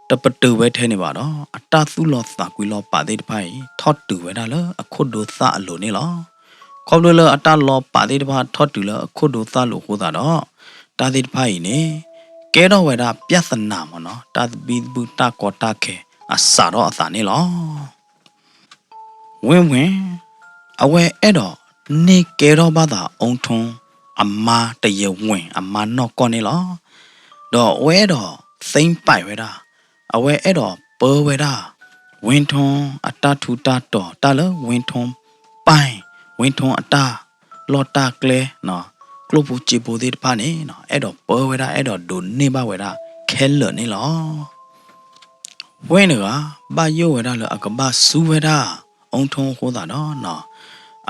တပတုာ်ဝဲထဲန့ၣ်ဘၣ်ဒီး အတၢ်သူၣ်လီသးကွံလီၤပာ်သ့ၣ်တဖၣ်အံၤ ထီၣ်တုၤဝဲဒၣ်လၢအခိၣ်ဒိသၣ်အလိၤန့ၣ်လီၤ. ခီဖျိလၢအတၢ်လီၤပာ်သ့ၣ်တဖၣ်ထီၣ်တုၤလၢအခိၣ်ဒိသၣ်လိၤအဃိသတးဒီး တၢ်သ့ၣ်တဖၣ်အံၤန့ၣ် ကဲထီၣ်ဝဲဒၣ် ပြဿနာ မ့ၢ်နီၤ တၢ်သဘံၣ်သဘုၣ်တၢ်ကီတၢ်ခဲအစးထီၣ်အသးန့ၣ်လီၤ. ဝ့ၢ်ဝ့ၢ် အဝဲအဲၣ်ဒိးန့ၢ်ကဲထီၣ်ဘၣ်သး အုန်းထွန်း အမါတယဲၢ်ဝ့ၢ် အမါနီၢ်ကီၢ်န့ၣ်လီၤ. ဒီးအဝဲအဲၣ်ဒိးသ့ပာ်ဝဲဒၣ် အဝဲအဲၣ်ဒိးပၢဝဲဒၣ် ဝ့ၢ်ထွန်းအတၢ်ထူးတၢ်တီၤ တၢ်လၢဝ့ၢ်ထွန်းပၢ် ဝ့ၢ်ထွန်းအတၢ်လီၢ်တၢ်ကျဲ ကျိၣ်ဖိစ့ဖိသ့ၣ်တဖၣ်န့ၣ် အဲၣ်ဒိးပၢဝဲဒၣ် အဲၣ်ဒိးဒိးန့ၢ်ဘၣ်ဝဲဒၣ်ခဲလၢာ်န့ၣ်လီၤ. ဝ့ၢ်တဂၤ ဘၣ်ယိၣ်ဝဲဒၣ်လၢအကဘၣ်စူၢ်ဝဲဒၣ် အုန်းထွန်းအဃိသတးဒီး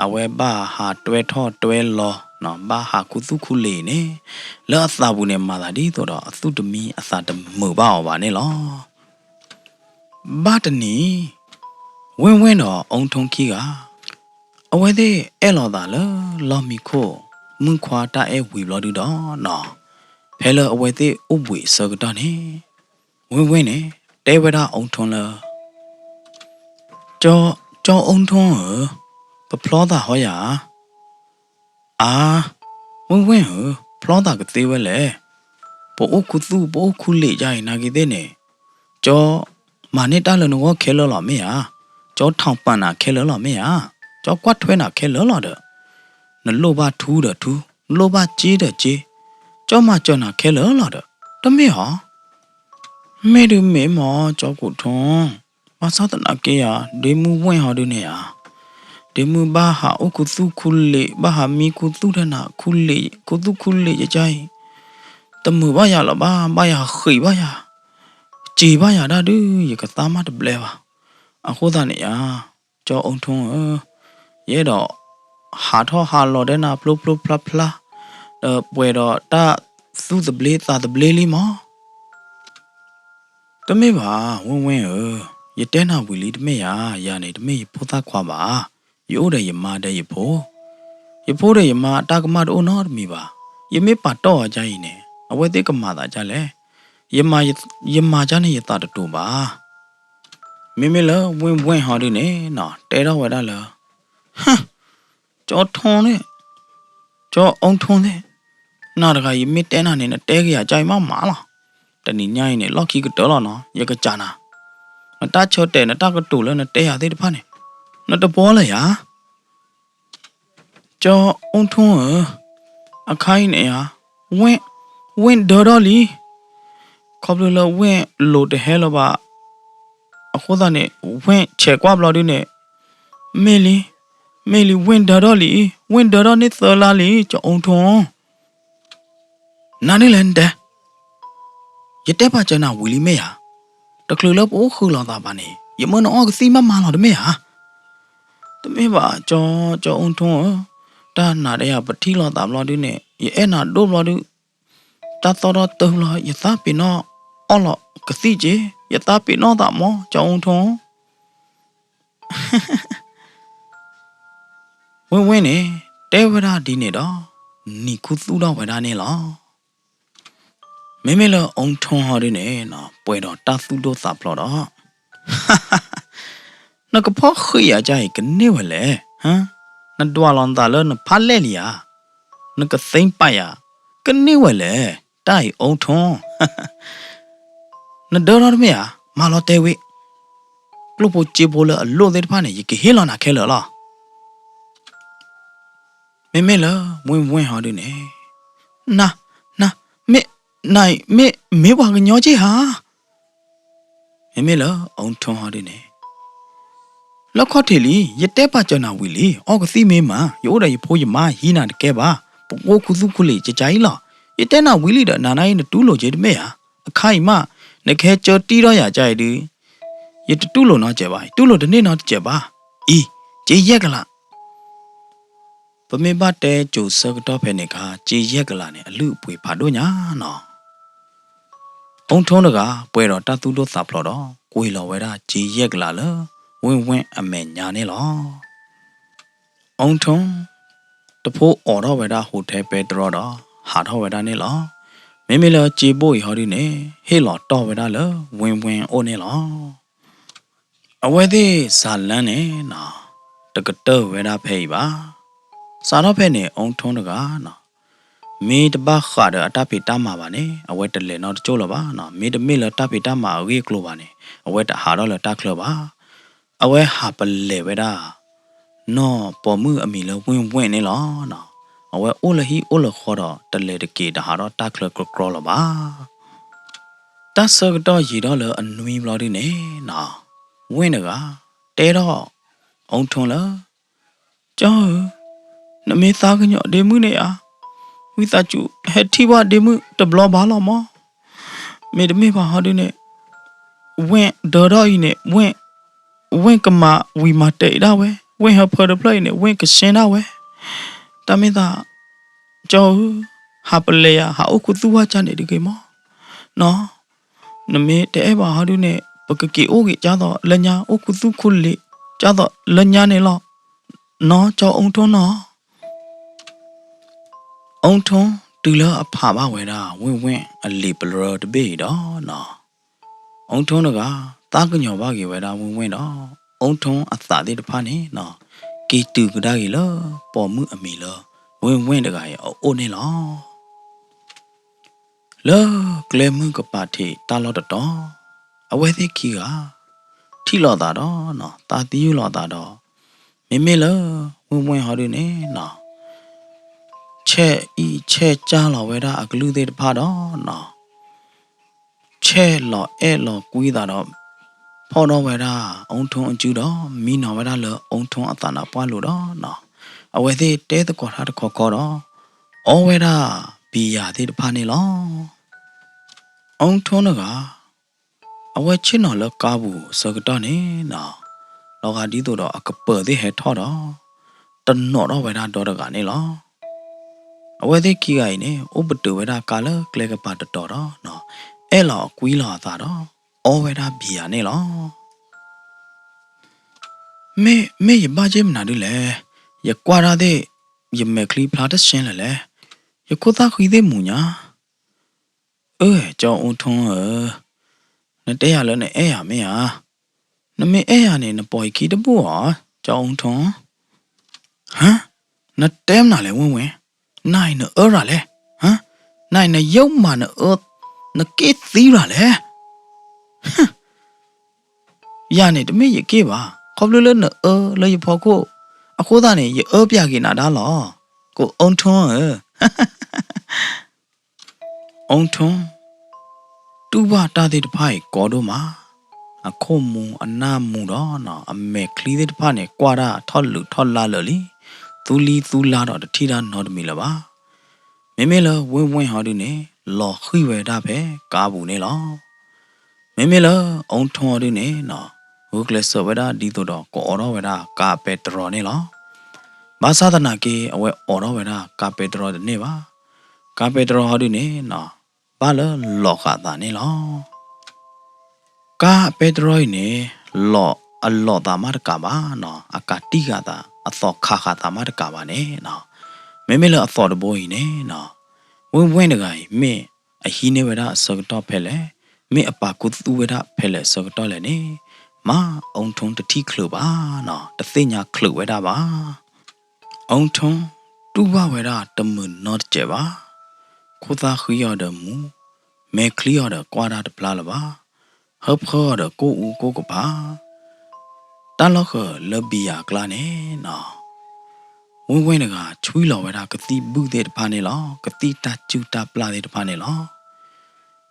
အဝဲဘၣ်ဟးတွဲထီၣ်တွဲလီၤ ဘၣ်ဟးခူသူၣ်ခူလံာ်န့ၣ် လၢအသးပူၤန့ၣ် မၤသးဒ်သိးဒီး အသူၣ်တမံအသးတမုာ်ဘၣ်အီၤဘၣ်န့ၣ်လီၤ. ဘၣ်တနံၤ ဝ့ၢ်ဝ့ၢ်ဒီးအုန်းထွန်းခံဂၤ အဝဲသ့ၣ်အဲၣ်လိာ်သးလၢလီၢ်မံခိၣ် မုၢ်ခွါတၢ်အဲၣ်ဝံၤဘျီဒုဒီးနီၤ ဖဲလၢအဝဲသ့ၣ်အိၣ်ဘှံးအဆၢကတီၢ်န့ၣ် ဝ့ၢ်ဝ့ၢ်န့ၣ် တဲဝဲဒၣ်အုန်းထွန်းလၢ ကၠီအုန်းထွန်းဧၢ, ပဖျီသးဟီယၤဧါ. အါ, ဝ့ၢ်ဝ့ၢ်ဧၢ, ဖျီသးကသ့ဝဲလဲၣ်. ပအိၣ်ခူသူၣ် ပအိၣ်ခူလံာ်ယါအံၤနာ်က့သ့ၣ်န့ၣ်, ကၠီမၤန့ၢ်တၢ်လၢနဂီၢ်ခဲလၢာ်လီၤမ့ၢ်ဧါ. ကၠီထီၣ်ပာ်နၤခဲလၢာ်လီၤမ့ၢ်ဧါ. ကၠီကွၢ်ထွဲနၤခဲလၢာ်လီၤဒီး, နလိၣ်ဘၣ်ထူဒီးထူ, နလိၣ်ဘၣ်စ့ဒီးစ့, ကၠီမၤစၢၤနၤခဲလၢာ်လီၤဒီး, တမ့ၢ်ဧါ. မ့ၢ်ဒုးမ့ၢ်မ့ၢ် ကၠီကိးထွန်း, ဘၣ်ဆၣ်သနာ်က့ယၤ ဒ့မုၢ်ဝ့ၢ်ဟီဒုန့ၣ်ဧါ, ဒ့မုၢ်ဘၣ်ဟးအိၣ်ခူသူၣ်ခူလံာ် ဘၣ်ဟးမံခူသူၣ်ထဲနၤ ခူသူၣ်ခူလံာ်ယကါအံၤ, တမုာ်ဘၣ်ယၤလၢၤဘၣ်, ဘၣ်ယၤဃံးဘၣ်ယၤ, စံးဘၣ်ယၤဒၣ်ဒုး ယကသးမးတဘျဲဘၣ်. အဃိသတးန့ၣ်ယၤ ကၠီအုန်းထွန်းဧၢ, ယအဲၣ်ဒိး ဟးထီၣ်ဟးလီၤဒဲနၤဖျိဖျိဖျါဖျါ, ဒီးပှဲၤဒီးတၢ်သူၣ်သဘျ့သးသဘျ့လံမး. တမ့ၢ်ဘၣ် ဝ့ၢ်ဝ့ၢ်ဧၢ, ယတဲနၤဝံၤလံတမ့ၢ်ဧါ, ယၤန့ၣ် တမ့ၢ်ယဖိသၣ်ခွါဘၣ်. ယအိၣ်ဒီးယမါဒီးယဖိ, ယဖိဒီးယမါတၢ်ကမၣ်တအိၣ်နီတမံၤဘၣ်. ယမ့ၢ်ပာ်တီၢ်အီၤဒ်အံၤန့ၣ် အဝဲသ့ၣ်ကမၤသးဒ်လဲၣ်. ယမၤ, ယမၤဒ်န့ၣ်ယသးတတိၤဘၣ်. မ့မ့ၢ်လၢဝ့ၢ်ဝ့ၢ်ဟီဒုန့ၣ်နီၤ တဲထီၣ်ဝဲဒၣ်လၢ ဟၢ, ကၠီထွန်းန့ၣ်, ကၠီအုန်းထွန်းန့ၣ်, နၤတဂၤအံၤမ့ၢ်တဲနၤန့ၣ် နတဲကယၤကါအံၤမးမးလီၤ. တနံၤညါအံၤန့ၣ် လီၢ်ခံကတၢၢ်လီၤနီၤ ယကစၢ်နၤ, နတၢ်ဆၢတဲာ် နတၢ်ကတိၤလၢနတဲယၤသ့ၣ်တဖၣ်န့ၣ်, နတဘှီလၢၤယၤ ကၠီအုန်းထွန်းဧၢ, အခါအံၤန့ၣ်ဧါ, ဝ့ၢ်, ဝ့ၢ်ဒၢထီၣ်လံ. ခီဖျိလၢဝ့ၢ်လိၤတဟဲလၢၤဘၣ်. အဃိသတးန့ၣ် ဝ့ၢ်ဆဲးကွၢ်ဘျီဒုန့ၣ်, မ့ၢ်လံ, မ့ၢ်လံ ဝ့ၢ်ဒၢထီၣ်လံ, ဝ့ၢ်ဒၢထီၣ်န့ၢ်သၢလါလံ ကၠီၤအူထိ, နၤန့ၣ်လဲၣ်နတဲ, ယတဲပာ်စၢၤနၤဝံၤလံမ့ၢ်ဧါ, တချုးလၢပအိၣ်ဃုာ်လိာ်သးဘၣ်န့ၣ် ယမၢနအီၣ်ကသံၣ်မးမးလီၤတမ့ၢ်ဧါ. တမ့ၢ်ဘၣ် ကၠီၤအူထိဧၢ, တၢ်နၤဒီးယၤပထံၣ်လိာ်သးဘျီဒုန့ၣ် ယအဲၣ်နၤဒိၣ်ဘျီဒု, တၢ်သီၣ်ထီၣ်တဘျီ ယသးပ့ၤနီၣ်အီၣ်လီၤကသံၣ်က့ၤ, ယသးပ့ၤနီၣ်သးမး ကၠီၤအူထိ ဝ့ၢ်ဝ့ၢ်န့ၣ် တဲဝဲဒၣ်ဒ်န့ၣ်ဒီး နံၤခူသူၣ်ထီၣ်ဝဲဒၣ်န့ၣ်လီၤ. မ့မ့ၢ်လၢအူထိဟီဒုန့ၣ် ပှဲၤဒီးတၢ်သူၣ်ဒိၣ်သးဖျိးဒီး နကဖီၣ်ဃံးယၤကါအံၤကန့ၢ်ဝဲလဲၣ်, နဒွးလီၤနသးလၢနဖးလဲၢ်လံဧါ, နကသ့ပာ်ယၤ ကန့ၢ်ဝဲလဲၣ်, တၢ်အံၤအူထိ နဒၢထီၣ်တမ့ၢ်ဧါ, မၤလီၤတဲာ်ဝံၤ, ကျိၣ်ဖိစ့ဖိလၢအလိၣ်သ့ၣ်တဖၣ်န့ၣ် ယကဟ့ၣ်လီၤနၤခဲလၢာ်လီၤ. မ့မ့ၢ်လၢဝ့ၢ်ဝ့ၢ်ဟီဒုန့ၣ်, န, န, မ့ၢ်, နအံၤမ့ၢ်မ့ၢ်ပှၤကညီက့ၢ်ဧါ. မ့မ့ၢ်လၢအူထိဟီဒုန့ၣ်, လၢခီၣ်ထံးလံ, ယတဲပာ်စၢၤနၤဝံၤလံ, အီၣ်ကသံၣ်မ့ၢ်မး, ယအိၣ်ဒီးယဖိယမါဟံးနၤတကဲဘၣ်, ပအိၣ်ခူသူၣ်ခူလံာ်ကကါအံၤလီၤ. ယတဲနၤဝံၤလံဒီး နၤနအံၤနတူၢ်လိာ်က့ၤတမ့ၢ်ဧါ. အခါအံၤမး နကဟဲကၢတံၢ်ထီၣ်ယၤကါအံၤဒု ယတတူၢ်လိာ်နီတစဲးဘၣ်, တူၢ်လိာ်တန့ၢ်နီတစဲးဘၣ်. အံၤ, က့ယဲၢ်ကလး ပမ့ၢ်ဘၣ်တဲစိၤဆၢကတီၢ်ဖဲန့ၣ်အခါ က့ယဲၢ်ကလးန့ၣ် အလုၢ်အပှ့ၤဖးဒိၣ်ညါနီၤ. အူထိတဂၤ ပှဲၤဒီးတၢ်သူၣ်ဒိၣ်သးဖျိးဒီး ကွံာ်လီၤဝဲဒၣ်က့ယဲၢ်ကလးလၢ ဝ့ၢ်ဝ့ၢ်အမဲာ်ညါန့ၣ်လီၤ. အူထိ တဖိအိးထီၣ်ဝဲဒၣ် hotel ပဲတြီဒီး ဟးထီၣ်ဝဲဒၣ်န့ၣ်လီၤ. မ့မ့ၢ်လၢက့ဘိၣ်အံၤဟီဒုန့ၣ် ဟ့ၣ်လီၤတီၢ်ဝဲဒၣ်လၢ ဝ့ၢ်ဝ့ၢ်အအိၣ်န့ၣ်လီၤ. အဝဲသ့ၣ်စၤလၢန့ၣ်နီၤ တကတၢၢ်ဝဲဒၣ်ဖဲအံၤဘၣ်. စးထီၣ်ဖဲန့ၣ် အူထိတဂၤနီၤ မ့ၢ်တဘၣ်ဃးဒီးအတၢ်ဖံးတၢ်မၤဘၣ်န့ၣ် အဝဲတလဲၤနီတကၠိၢ်လၢၤဘၣ်နီၤ. မ့တမ့ၢ်လၢတၢ်ဖံးတၢ်မၤအဂ့ၢ်အကျိၤဘၣ်န့ၣ် အဝဲတဟးထီၣ်လၢတၢ်ချၢဘၣ်. အဝဲဟးပလဲၤဝဲဒၣ် နီၢ်ပိာ်မုၣ်အမံၤလၢဝ့ၢ်ဝ့ၢ်န့ၣ်လီၤ. အဝဲအိၣ်လၢဟံၣ်အိၣ်လၢဃီဒီး တလဲၤတက့ၤတဟးထီၣ်တၢ်ချၢကြီကြီလၢၤဘၣ်. တၢ်ဆၢကတီၢ်ယံာ်ထီၣ်လၢအနွံဘျီဒုန့ၣ်နီၤ ဝ့ၢ်တဂၤ တဲထီၣ် အူထိလၢ ကၠီဧၢ, နမ့ၢ်သးကညီၤဒ့မုၣ်န့ၣ်ဧါ, ဝံသးစူၤဟဲထံၣ်ဘၣ်ဒ့မုၣ်တဘျီဘၣ်လီၤမး. မ့တမ့ၢ်ဘၣ်ဟီဒုန့ၣ် ဝ့ၢ်ဒၢထီၣ်အံၤန့ၣ် ဝ့ၢ်ကမၤဝံၤမၤတဲာ်ဒၣ်ဝဲ, ဝ့ၢ်ဟၢဖၢတဖျၢၣ်အံၤန့ၣ် ဝ့ၢ်ကဆှဲဒၣ်ဝဲ. တၢ်မ့ၢ်သး ကၠီဧၢ, ဟးပလဲၤယၤ ဟးအိၣ်ခူသူၣ်ဝဲကၢ်န့ၣ်တဂ့ၤမးနီၤ. နမ့ၢ်တအဲၣ်ဘၣ်ဟီဒုန့ၣ် ပကက့ၤအိၣ်ဂ့ၤကၢ်သိးလၢညါ အိၣ်ခူသူၣ်ခူလံာ်ကၢ်သိးလၢညါန့ၣ်လီၤ. နီၢ်ကၠီအူထိနီၤ. အူထိတုၤလၢအဖးဘၣ်ဝဲဒၣ် ဝ့ၢ်ဝ့ၢ်အလံာ်ပရၢတဘ့ၣ်အံၤဒီးနီၤ အူထိတဂၤ သးကညီၤဘၣ်က့ၤဝဲဒၣ်ဝ့ၢ်ဝ့ၢ်ဒီး အူထိအသးသ့ၣ်တဖၣ်န့ၣ်နီၤ က့ၤတုၤကဒါက့ၤလၢ ပိာ်မုၣ်အမံၤလၢ ဝ့ၢ်ဝ့ၢ်တဂၤအံၤအအိၣ်န့ၣ်လီၤ. လၢကျဲမုၢ်ကပၤထံးတၢ်လီၢ်တတီၤ အဝဲသ့ၣ်ခံဂၤ ထံၣ်လိာ်သးဒီး သးသယုၢ်လိာ်သးဒီး မ့မ့ၢ်လၢ ဝ့ၢ်ဝ့ၢ်ဟီဒုန့ၣ်နီၤ ဆဲးအံၣ်ဆဲးကၢ်လီၤဝဲဒၣ်အကလုၢ်သ့ၣ်တဖၣ်ဒီးနီၤ ဆဲးလီၤအဲၣ်လီၤကွံသးဒီး ဖီၣ်ထီၣ်ဝဲဒၣ် အူထိအစုဒီး မံနီၤဝဲဒၣ်လၢအူထိအသးနါပှၢ်လိၤဒီးနီၤ အဝဲသ့ၣ်တဲသကိးတၢ်တခီခီဒီး အီဝဲဒၣ်ဘံယၤသ့ၣ်တဖၣ်န့ၣ်လီၤ. အူထိတဂၤ အဝဲဆ့ၣ်နီၤလၢကါပူၤအဆၢကတီၢ်န့ၣ်နီၤ လီၤဂာ်ဒ်သိးဒီးအကပၢၤသ့ၣ်ဟဲထီၣ်ဒီး တနီၤထီၣ်ဝဲဒၣ်ဒီတဂၤန့ၣ်လီၤ. အဝဲသ့ၣ်ခံဂၤအံၤန့ၣ် အိၣ်ပတုာ်ဝဲဒၣ်ကါလၢကျဲကပၤတတီၤဒီးနီၤ အဲၣ်လီၤကွံလီၤအသးဒီး အီဝဲဒၣ်ဘံယၤန့ၣ်လီၤ. မ့ၢ်, မ့ၢ်ယဘၣ်က့ၤမနုၤဒ်လဲၣ်, ယကွၢ်တၢ်သ့ၣ် ယမဲာ်ချံဖျါတဆှဲလၢၤလဲၣ်, ယခိၣ်သၣ်ဃံသ့ၣ်မူၤညါ. အၢ ကၠီအူထိဧၢ, နတဲယၤလၢနအဲၣ်ယၤမ့ၢ်ဧါ. နမ့ၢ်အဲၣ်ယၤန့ၣ် နပိာ်ယခံတဘူၣ်ဧါ, ကၠီအူထိ. ဟါ, နတဲမနုၤလဲၣ် ဝ့ၢ်ဝ့ၢ်, နၤအံၤနအၢရၤလဲၣ်, ဟါ, နၤအံၤနယုၢ်မးနအၢ, နက့ၣ်သံရၤလဲၣ်. ယၤန့ၣ် တမ့ၢ်ယက့ၣ်ဘၣ်, ခီဖျိလၢနအၢလၢယဖီခိၣ်, အဃိသတးန့ၣ် ယအၢပျးက့ၤနၤဒၣ်လီၤ, ကၠီအူထိဧၢ. အူထိ တူၢ်ဘၣ်တၢ်သ့ၣ်တဖၣ်အံၤကီဒိၣ်မး, အခိၣ်မူအနၢ်မူဒီးနီၤ အမဲာ်ချံသ့ၣ်တဖၣ်န့ၣ် ကွၢ်တၢ်ထီၣ်လုးထီၣ်လါလၢာ်လံ, သူလံသူလါဒီးတထံၣ်တၢ်နီတမံၤလၢၤဘၣ်. မ့မ့ၢ်လၢဝ့ၢ်ဝဲၢ်ဟီဒုန့ၣ် လီၤဃံၣ်ဝဲဒၣ်ဖဲကါပူၤန့ၣ်လီၤ. မ့မ့ၢ်လၢအူထိၣ်ဟီဒုန့ၣ်နီၤ ဂုာ်ကျဲးစၢးဝဲဒၣ်ဒ်သိးဒီးကအိးထီၣ်ဝဲဒၣ်ကါပဲတြီန့ၣ်လီၤ. ဘၣ်ဆၣ်သနာ်က့ အဝဲအိးထီၣ်ဝဲဒၣ်ကါပဲတြီတန့ၢ်ဘၣ်. ကါပဲတြီဟီဒုန့ၣ်နီၤ ဘၣ်လၢလီၤဃာ်သးန့ၣ်လီၤ. ကါပဲတြီအံၤန့ၣ် လီၤအလီၤသးမးတကးဘၣ်နီၤ အကးတံၢ်ဃာ်သး အသီၣ်ခးဃာ်သးမးတကးဘၣ်န့ၣ်နီၤ, မ့မ့ၢ်လၢအသီၣ်တဘိအံၤန့ၣ်နီၤ ဝ့ၢ်ဝဲၢ်တဂၤအံၤ မ့ၢ်အဟံးန့ၢ်ဝဲဒၣ်အဆၢကတီၢ်ဖဲလဲၣ်, မ့ၢ်အပာ်ခူသူၣ်ဝဲဒၣ်ဖဲလဲၣ်အဆၢကတီၢ်လဲၣ်န့ၣ် မါအူထိၣ်တထံၣ်ချုးဘၣ်နီၤ တသ့ၣ်ညါချုးဝဲဒၣ်ဘၣ်. အူထိၣ်တူၢ်ဘၣ်ဝဲဒၣ်တမုာ်နီတစဲးဘၣ်. ခိၣ်သၣ်ဃံအီၤဒီးမူ, မဲာ်ချံအီၤဒီးကွၢ်တၢ်တဖျါလၢၤဘၣ်. ဟၢဖၢအီၤဒီးကိၣ်အူကိၣ်ကပၤ, တၢ်လီၢ်ဃၢၤလၢဘံယၤအကျါန့ၣ်နီၤ ဝ့ၢ်ဝဲၢ်တဂၤ ဆွံလီၤဝဲဒၣ်ကသံၣ်ဘုၣ်သ့ၣ်တဖၣ်န့ၣ်လီၤ. ကသံၣ်တၢ်စုၣ်တၢ်ပျၢ်သ့ၣ်တဖၣ်န့ၣ်လီၤ.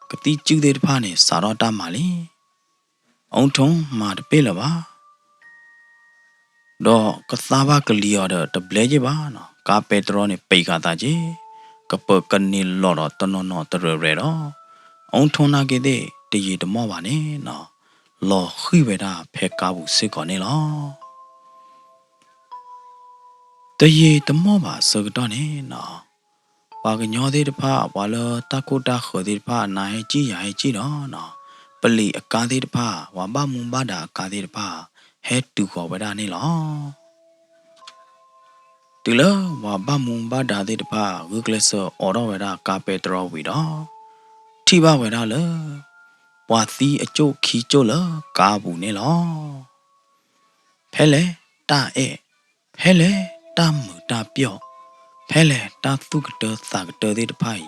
ကသံၣ်စုၣ်သ့ၣ်တဖၣ်န့ၣ် စးထီၣ်တၢ်မၤလံ. အူထိၣ်မၤတပ့ၢ်လၢၤဘၣ်. ဒီးကသါဘၣ်ကလံၤအီၤဒီးတဘျဲယ့ၢ်ဘၣ်နီၤ, ကါပဲတြီန့ၣ် ပံာ်ဃာ်သးက့ၤ, ကပၢၤကန့ၢ်လီၤဒီးတနီၤနီၤတရဲၣ်ရဲၣ်ဒီး အူထိၣ်နာ်က့သ့ၣ် တယံာ်တမီၢ်ဘၣ်န့ၣ်နီၤ လီၤဃံၣ်ဝဲဒၣ်ဖဲကါပူၤစ့ၢ်ကီးန့ၣ်လီၤ. တယံာ်တမီၢ်ဘၣ်အဆၢကတီၢ်န့ၣ်နီၤ, ပှၤကညီသ့ၣ်တဖၣ် ပှၤလၢတၢ်ခိၣ်တၢ်ဃၢၤသ့ၣ်တဖၣ် နၤဟဲကံၣ်ယၤဟဲကံၣ်ဒီးနီၤ, ပလံၤအကါသ့ၣ်တဖၣ် ပှၤဘၣ်မူဘၣ်ဒါအကါသ့ၣ်တဖၣ် ဟဲတုၤဃီၤဝဲဒၣ်န့ၣ်လီၤ. တုၤလၢပှၤဘၣ်မူဘၣ်ဒါသ့ၣ်တဖၣ် ဂုာ်ကျဲးစၢးအိးထီၣ်ဝဲဒၣ်ကါပဲတြီဝံၤဒီး ထံၣ်ဘၣ်ဝဲဒၣ်လၢ ပှၤသံအကၠိၣ်ခံကၠိၣ်လၢကါပူၤန့ၣ်လီၤ. ဖဲလဲၣ်တၢ်အဲၣ်, ဖဲလဲၣ်တၢ်မုာ်တၢ်ပျီၢ်, ဖဲလဲၣ်တၢ်သူၣ်ကတၢသးကတၢသ့ၣ်တဖၣ်အံၤ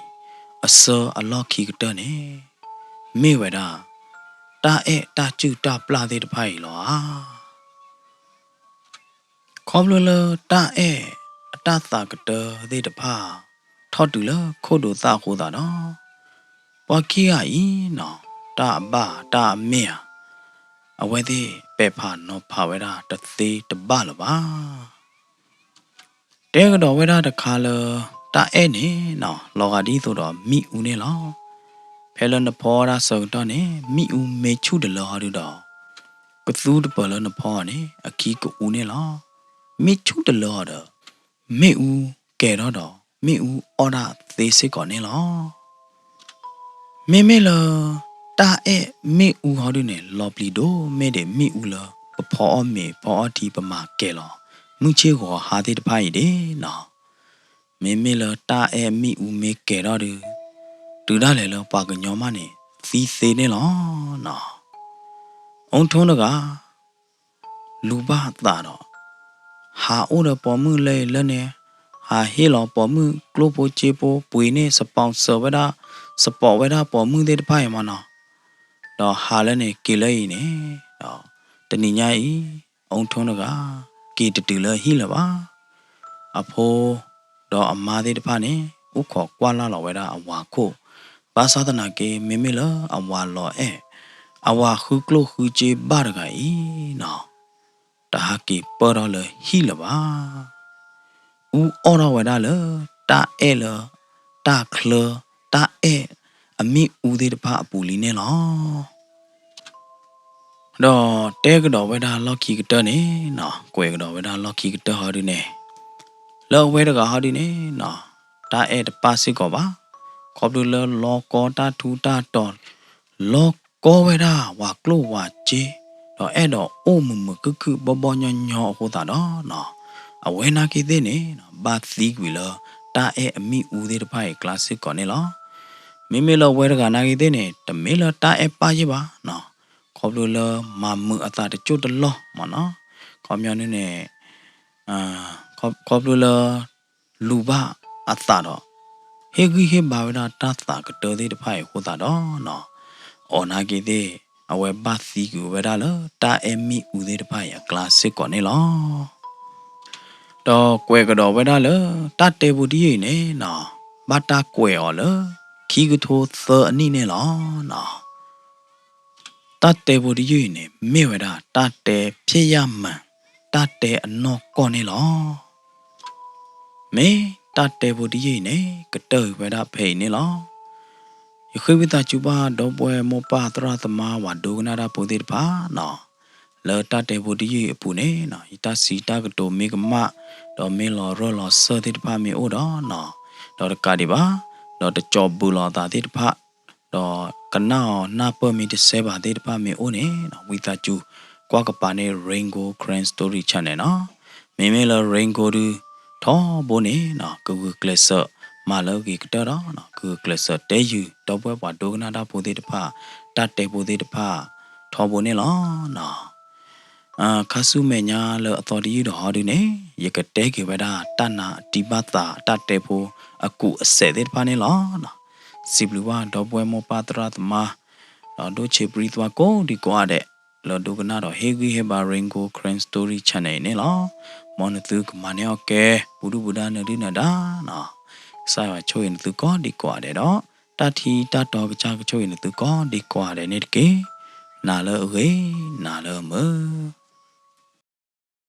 အဆၢအလီၢ်ခံကတၢၢ်န့ၣ် မ့ၢ်ဝဲဒၣ် တၢ်အဲၣ်တၢ်စုၣ်တၢ်ပျၢ်သ့ၣ်တဖၣ်အံၤလီၤဧါ. ခီဖျိလၢတၢ်အဲၣ်အတၢ်သးကတၢသ့ၣ်တဖၣ် ထီၣ်တုၤလၢခိၣ်ဒိးသၣ်အဃိသတးဒီး ပှၤခံဂၤအံၤနီၤ တၢ်အဘၣ်တၢ်အမ့ၢ်ဧါ အဝဲသ့ၣ်ပဲာ်ဖးနီၤဖးဝဲဒၣ်တသ့တဘၣ်လၢၤဘၣ်. တဲကဒီးဝဲဒၣ်တခါလၢ တၢ်အဲၣ်န့ၣ်နီၤ လီၤဂာ်ဒ်သိးဒီးမ့ၣ်အူန့ၣ်လီၤ. ဖဲလၢနဖီအီၣ်တၢ်ဆၢကတီၢ်န့ၣ် မ့ၣ်အူမ့ၢ်ဆူၣ်တလၢဟီဒုဒီး ကသူတပၢၤလၢနဖီအီၤန့ၣ် အခံကအူန့ၣ်လီၤ. မ့ၢ်ဆူၣ်တလၢဟီဒီး မ့ၣ်အူကဲၤထီၣ်ဒီး မ့ၣ်အူအီၣ်တၢ်သ့စ့ၢ်ကီးန့ၣ်လီၤ. မ့မ့ၢ်လၢ တၢ်အဲၣ်မ့ၣ်အူဟီဒုန့ၣ် လီၤပျံၤဒိၣ်မ့ၢ်ဒံးမ့ၣ်အူလၢ ပဖီအီၣ်မ့ၤဖီအီၣ်ထံပမၤကဲၤလီၤ မုၢ်ဆ့ၣ်ဂီၤဟါသ့ၣ်တဖၣ်အံၤဒၣ်နီၤ. မ့မ့ၢ်လၢတၢ်အဲၣ်မ့ၣ်အူမ့ၢ်ကဲၤထီၣ်ဒု တုၤဒၣ်လဲာ်လၢပှၤကညီမးန့ၣ် သံသ့န့ၣ်လီၤနီၤ. အူထိၣ်တဂၤ လူၤဘၣ်အသးဒီး ဟးအိၣ်ဒီးပိာ်မုၣ်လၢအံၤလၢန့ၣ်, ဟးဟ့ၣ်လီၤပိာ်မုၣ်ကျိၣ်ဖိစ့ဖိ ပှ့ၤန့ၢ် sponsor ဝဲဒၣ်, support ဝဲဒၣ်ပိာ်မုၣ်သ့ၣ်တဖၣ်အံၤမးနီၤ. ဒီးဟးလၢန့ၣ်က့ၤလၢအံၤန့ၣ်, ဒီးတနံၤညါအံၤ အူထိၣ်တဂၤ က့ၤတတုၤလၢဟံၣ်လၢၤဘၣ်. အဖိ ဒီးအမါသ့ၣ်တဖၣ်န့ၣ် အိၣ်ခိးကွၢ်လၢ်လီၤဝဲဒၣ်အဝၤခိၣ်, ဘၣ်ဆၣ်သနာ်က့ မ့မ့ၢ်လၢအဝၤလီၤအဲၣ်, အဝၤဃုကျိၣ်ဃုစ့ဘၣ်တဂၤအံၤနီၤ, တဟးက့ၤပၢၢ်ထီၣ်လၢဟံၣ်လၢၤဘၣ်. အူအီၣ်ထီၣ်ဝဲဒၣ်လၢ တၢ်အဲၣ်လၢ တၢ်ချၢ တၢ်အဲၣ်အမ့ၣ်အူသ့ၣ်တဖၣ်အပူၤလံန့ၣ်လီၤ. ဒီးတဲကဒီးဝဲဒၣ်လီၢ်ခံကတၢၢ်န့ၣ်နီၤ, ကွဲးကဒီးဝဲဒၣ်လီၢ်ခံကတၢၢ်ဟီဒုန့ၣ်, လၢအဝဲတဂၤဟီဒုန့ၣ်နီၤ, တၢ်အဲၣ်တပၢ်စ့ၢ်ကီးဘၣ်. ခီဖျိလၢလီၤကီတၢ်ထူးတၢ်တီၤ, လီၤကီဝဲဒၣ်ဝၤကျိၣ်ဝၤစ့, ဒီးအဲၣ်ဒိးအိၣ်မုာ်မုာ်ခုၣ်ခုၣ်ဘီၣ်ဘီၣ်ညီညီအဃိသတးဒီးနီၤ, အဝဲနာ်က့သ့ၣ်န့ၣ် ဘၣ်သံကွံာ်လၢ တၢ်အဲၣ်အမ့ၣ်အူသ့ၣ်တဖၣ်အံၤအကျါစ့ၢ်ကီးန့ၣ်လီၤ. မ့မ့ၢ်လၢအဝဲတဂၤနာ်က့သ့ၣ်န့ၣ် တမ့ၢ်လၢတၢ်အဲၣ်ပၢ်ယ့ၢ်ဘၣ်နီၤ, ခီဖျိလၢမၤမုာ်အသးတစိၢ်တလီၢ်မးနီၤ, ခီပညီန့ၣ်န့ၣ် ခီဖျိလၢ လူၤဘၣ်အသးဒီး ဟ့ၣ်ဂံၢ်ဟ့ၣ်ဘါဝဲဒၣ်တၢ်သးကတၢၢ်သ့ၣ်တဖၣ်အံၤအဃိသတးဒီးနီၤ, အီၤနာ်က့သ့ၣ် အဝဲဘၣ်သံကွံာ်ဝဲဒၣ်လၢတၢ်အဲၣ်မ့ၣ်အူသ့ၣ်တဖၣ်အံၤအကျါစ့ၢ်ကီးန့ၣ်လီၤ. ဒီးကွဲးကဒီးဝဲဒၣ်လၢ တၢ်တဲဖိတယုၢ်အံၤန့ၣ်နီၤ, ဘၣ်တၢ်ကွဲးအီၤလၢ ခံကထိသၢအနံၣ်န့ၣ်လီၤနီၤ. တၢ်တဲဖိတယုၢ်အံၤန့ၣ် မ့ၢ်ဝဲဒၣ် တၢ်တဲဖျ့ၣ်ယၢ်မၢၢ် တၢ်တဲအနီၢ်ကီၢ်န့ၣ်လီၤ. မ့ၢ်တၢ်တဲဖိတယုၢ်အံၤန့ၣ် ကတၢၢ်ကွံာ်ဝဲဒၣ်ဖဲအံၤန့ၣ်လီၤ. ယဃ့ဝံသးစူၤဘၣ် ဒီပုၢ်ဝဲၢ်မိၢ်ပၢ်သရၣ်သမါ ပှၤဒိကနၣ်တၢ်ဖိသ့ၣ်တဖၣ်နီၤ, လၢတၢ်တဲဖိတယုၢ်အံၤအပူၤန့ၣ်နီၤ ယတၢ်စံးတၢ်ကတိၤမ့ၢ်ကမၣ်, ဒီးမ့ၢ်လီၤရၢၢ်လီၤစၢၢ်သ့ၣ်တဖၣ်မ့ၢ်အိၣ်ဒီးနီၤ, ဒီးတကးဒံးဘၣ်, ဒီးတကၠီၤဘုးလီၤအသးသ့ၣ်တဖၣ်, ဒီးကနၣ်အီၤနၢ်ပၢၢ်မ့ၢ်တဆဲးဘၣ်သ့ၣ်တဖၣ်မ့ၢ်အိၣ်န့ၣ်နီၤ, ဝံသးစူၤ ကွၢ်ကပၤန့ၣ် Rain Gold Karen Story Channel နီၤ. မ့မ့ၢ်လၢ Rain Gold ဒုး ထီဘိန့ၣ်နီၤ ကဂုာ်ကျဲးစၢး မၤလၢအဂ့ၤကတၢၢ်ဒီးနီၤ ကဂုာ်ကျဲးစၢးတဲယုာ် ဒီပုၢ်ဝဲၢ်ပှၤဒိကနၣ်တၢ်ဖိသ့ၣ်တဖၣ် တၢ်တဲဖိသ့ၣ်တဖၣ် ထီဘိန့ၣ်လီၤနီၤ. ခါဆူမဲာ်ညါလၢအသီတယုၢ်ဒီးဟီဒုန့ၣ် ယကတဲက့ၤဝဲဒၣ် တၢ်နာ်အတံၢ်ဘၣ်သး တၢ်တဲဖိအကူးအစဲးသ့ၣ်တဖၣ်န့ၣ်လီၤ. စံးဘျုးဘၣ် ဒီပုၢ်ဝဲၢ်မိၢ်ပၢ်သရၣ်သမါ ဒီးဒိၣ်ဆံးပြံသးကိးဒံကိးဂၤဒဲး လၢဒိကနၣ်ဒီးဟ့ၣ်ဂံၢ်ဟ့ၣ်ဘါ Rain Gold Karen Story Channel အံၤန့ၣ်လီၤ. မ်နသုကမၤန့ၢ်အီၣ်ကဲ ပူၤဒုၣ်ပူၤဒါ နၢၤဒုၣ်နၢၤဒါနီၤ. ကစၢ်ယွၤဆိၣ်ဂ့ၤနသုကိးဒံကိးဂၤဒဲးဒီး တၢ်ထံတၢ်တီကစၢ်ကဆိၣ်ဂ့ၤနသုကိးဒံကိးဂၤဒဲးန့ၣ်တက့ၢ်. နၤလၢအဂ့ၤ, နၤလၢအမုာ်.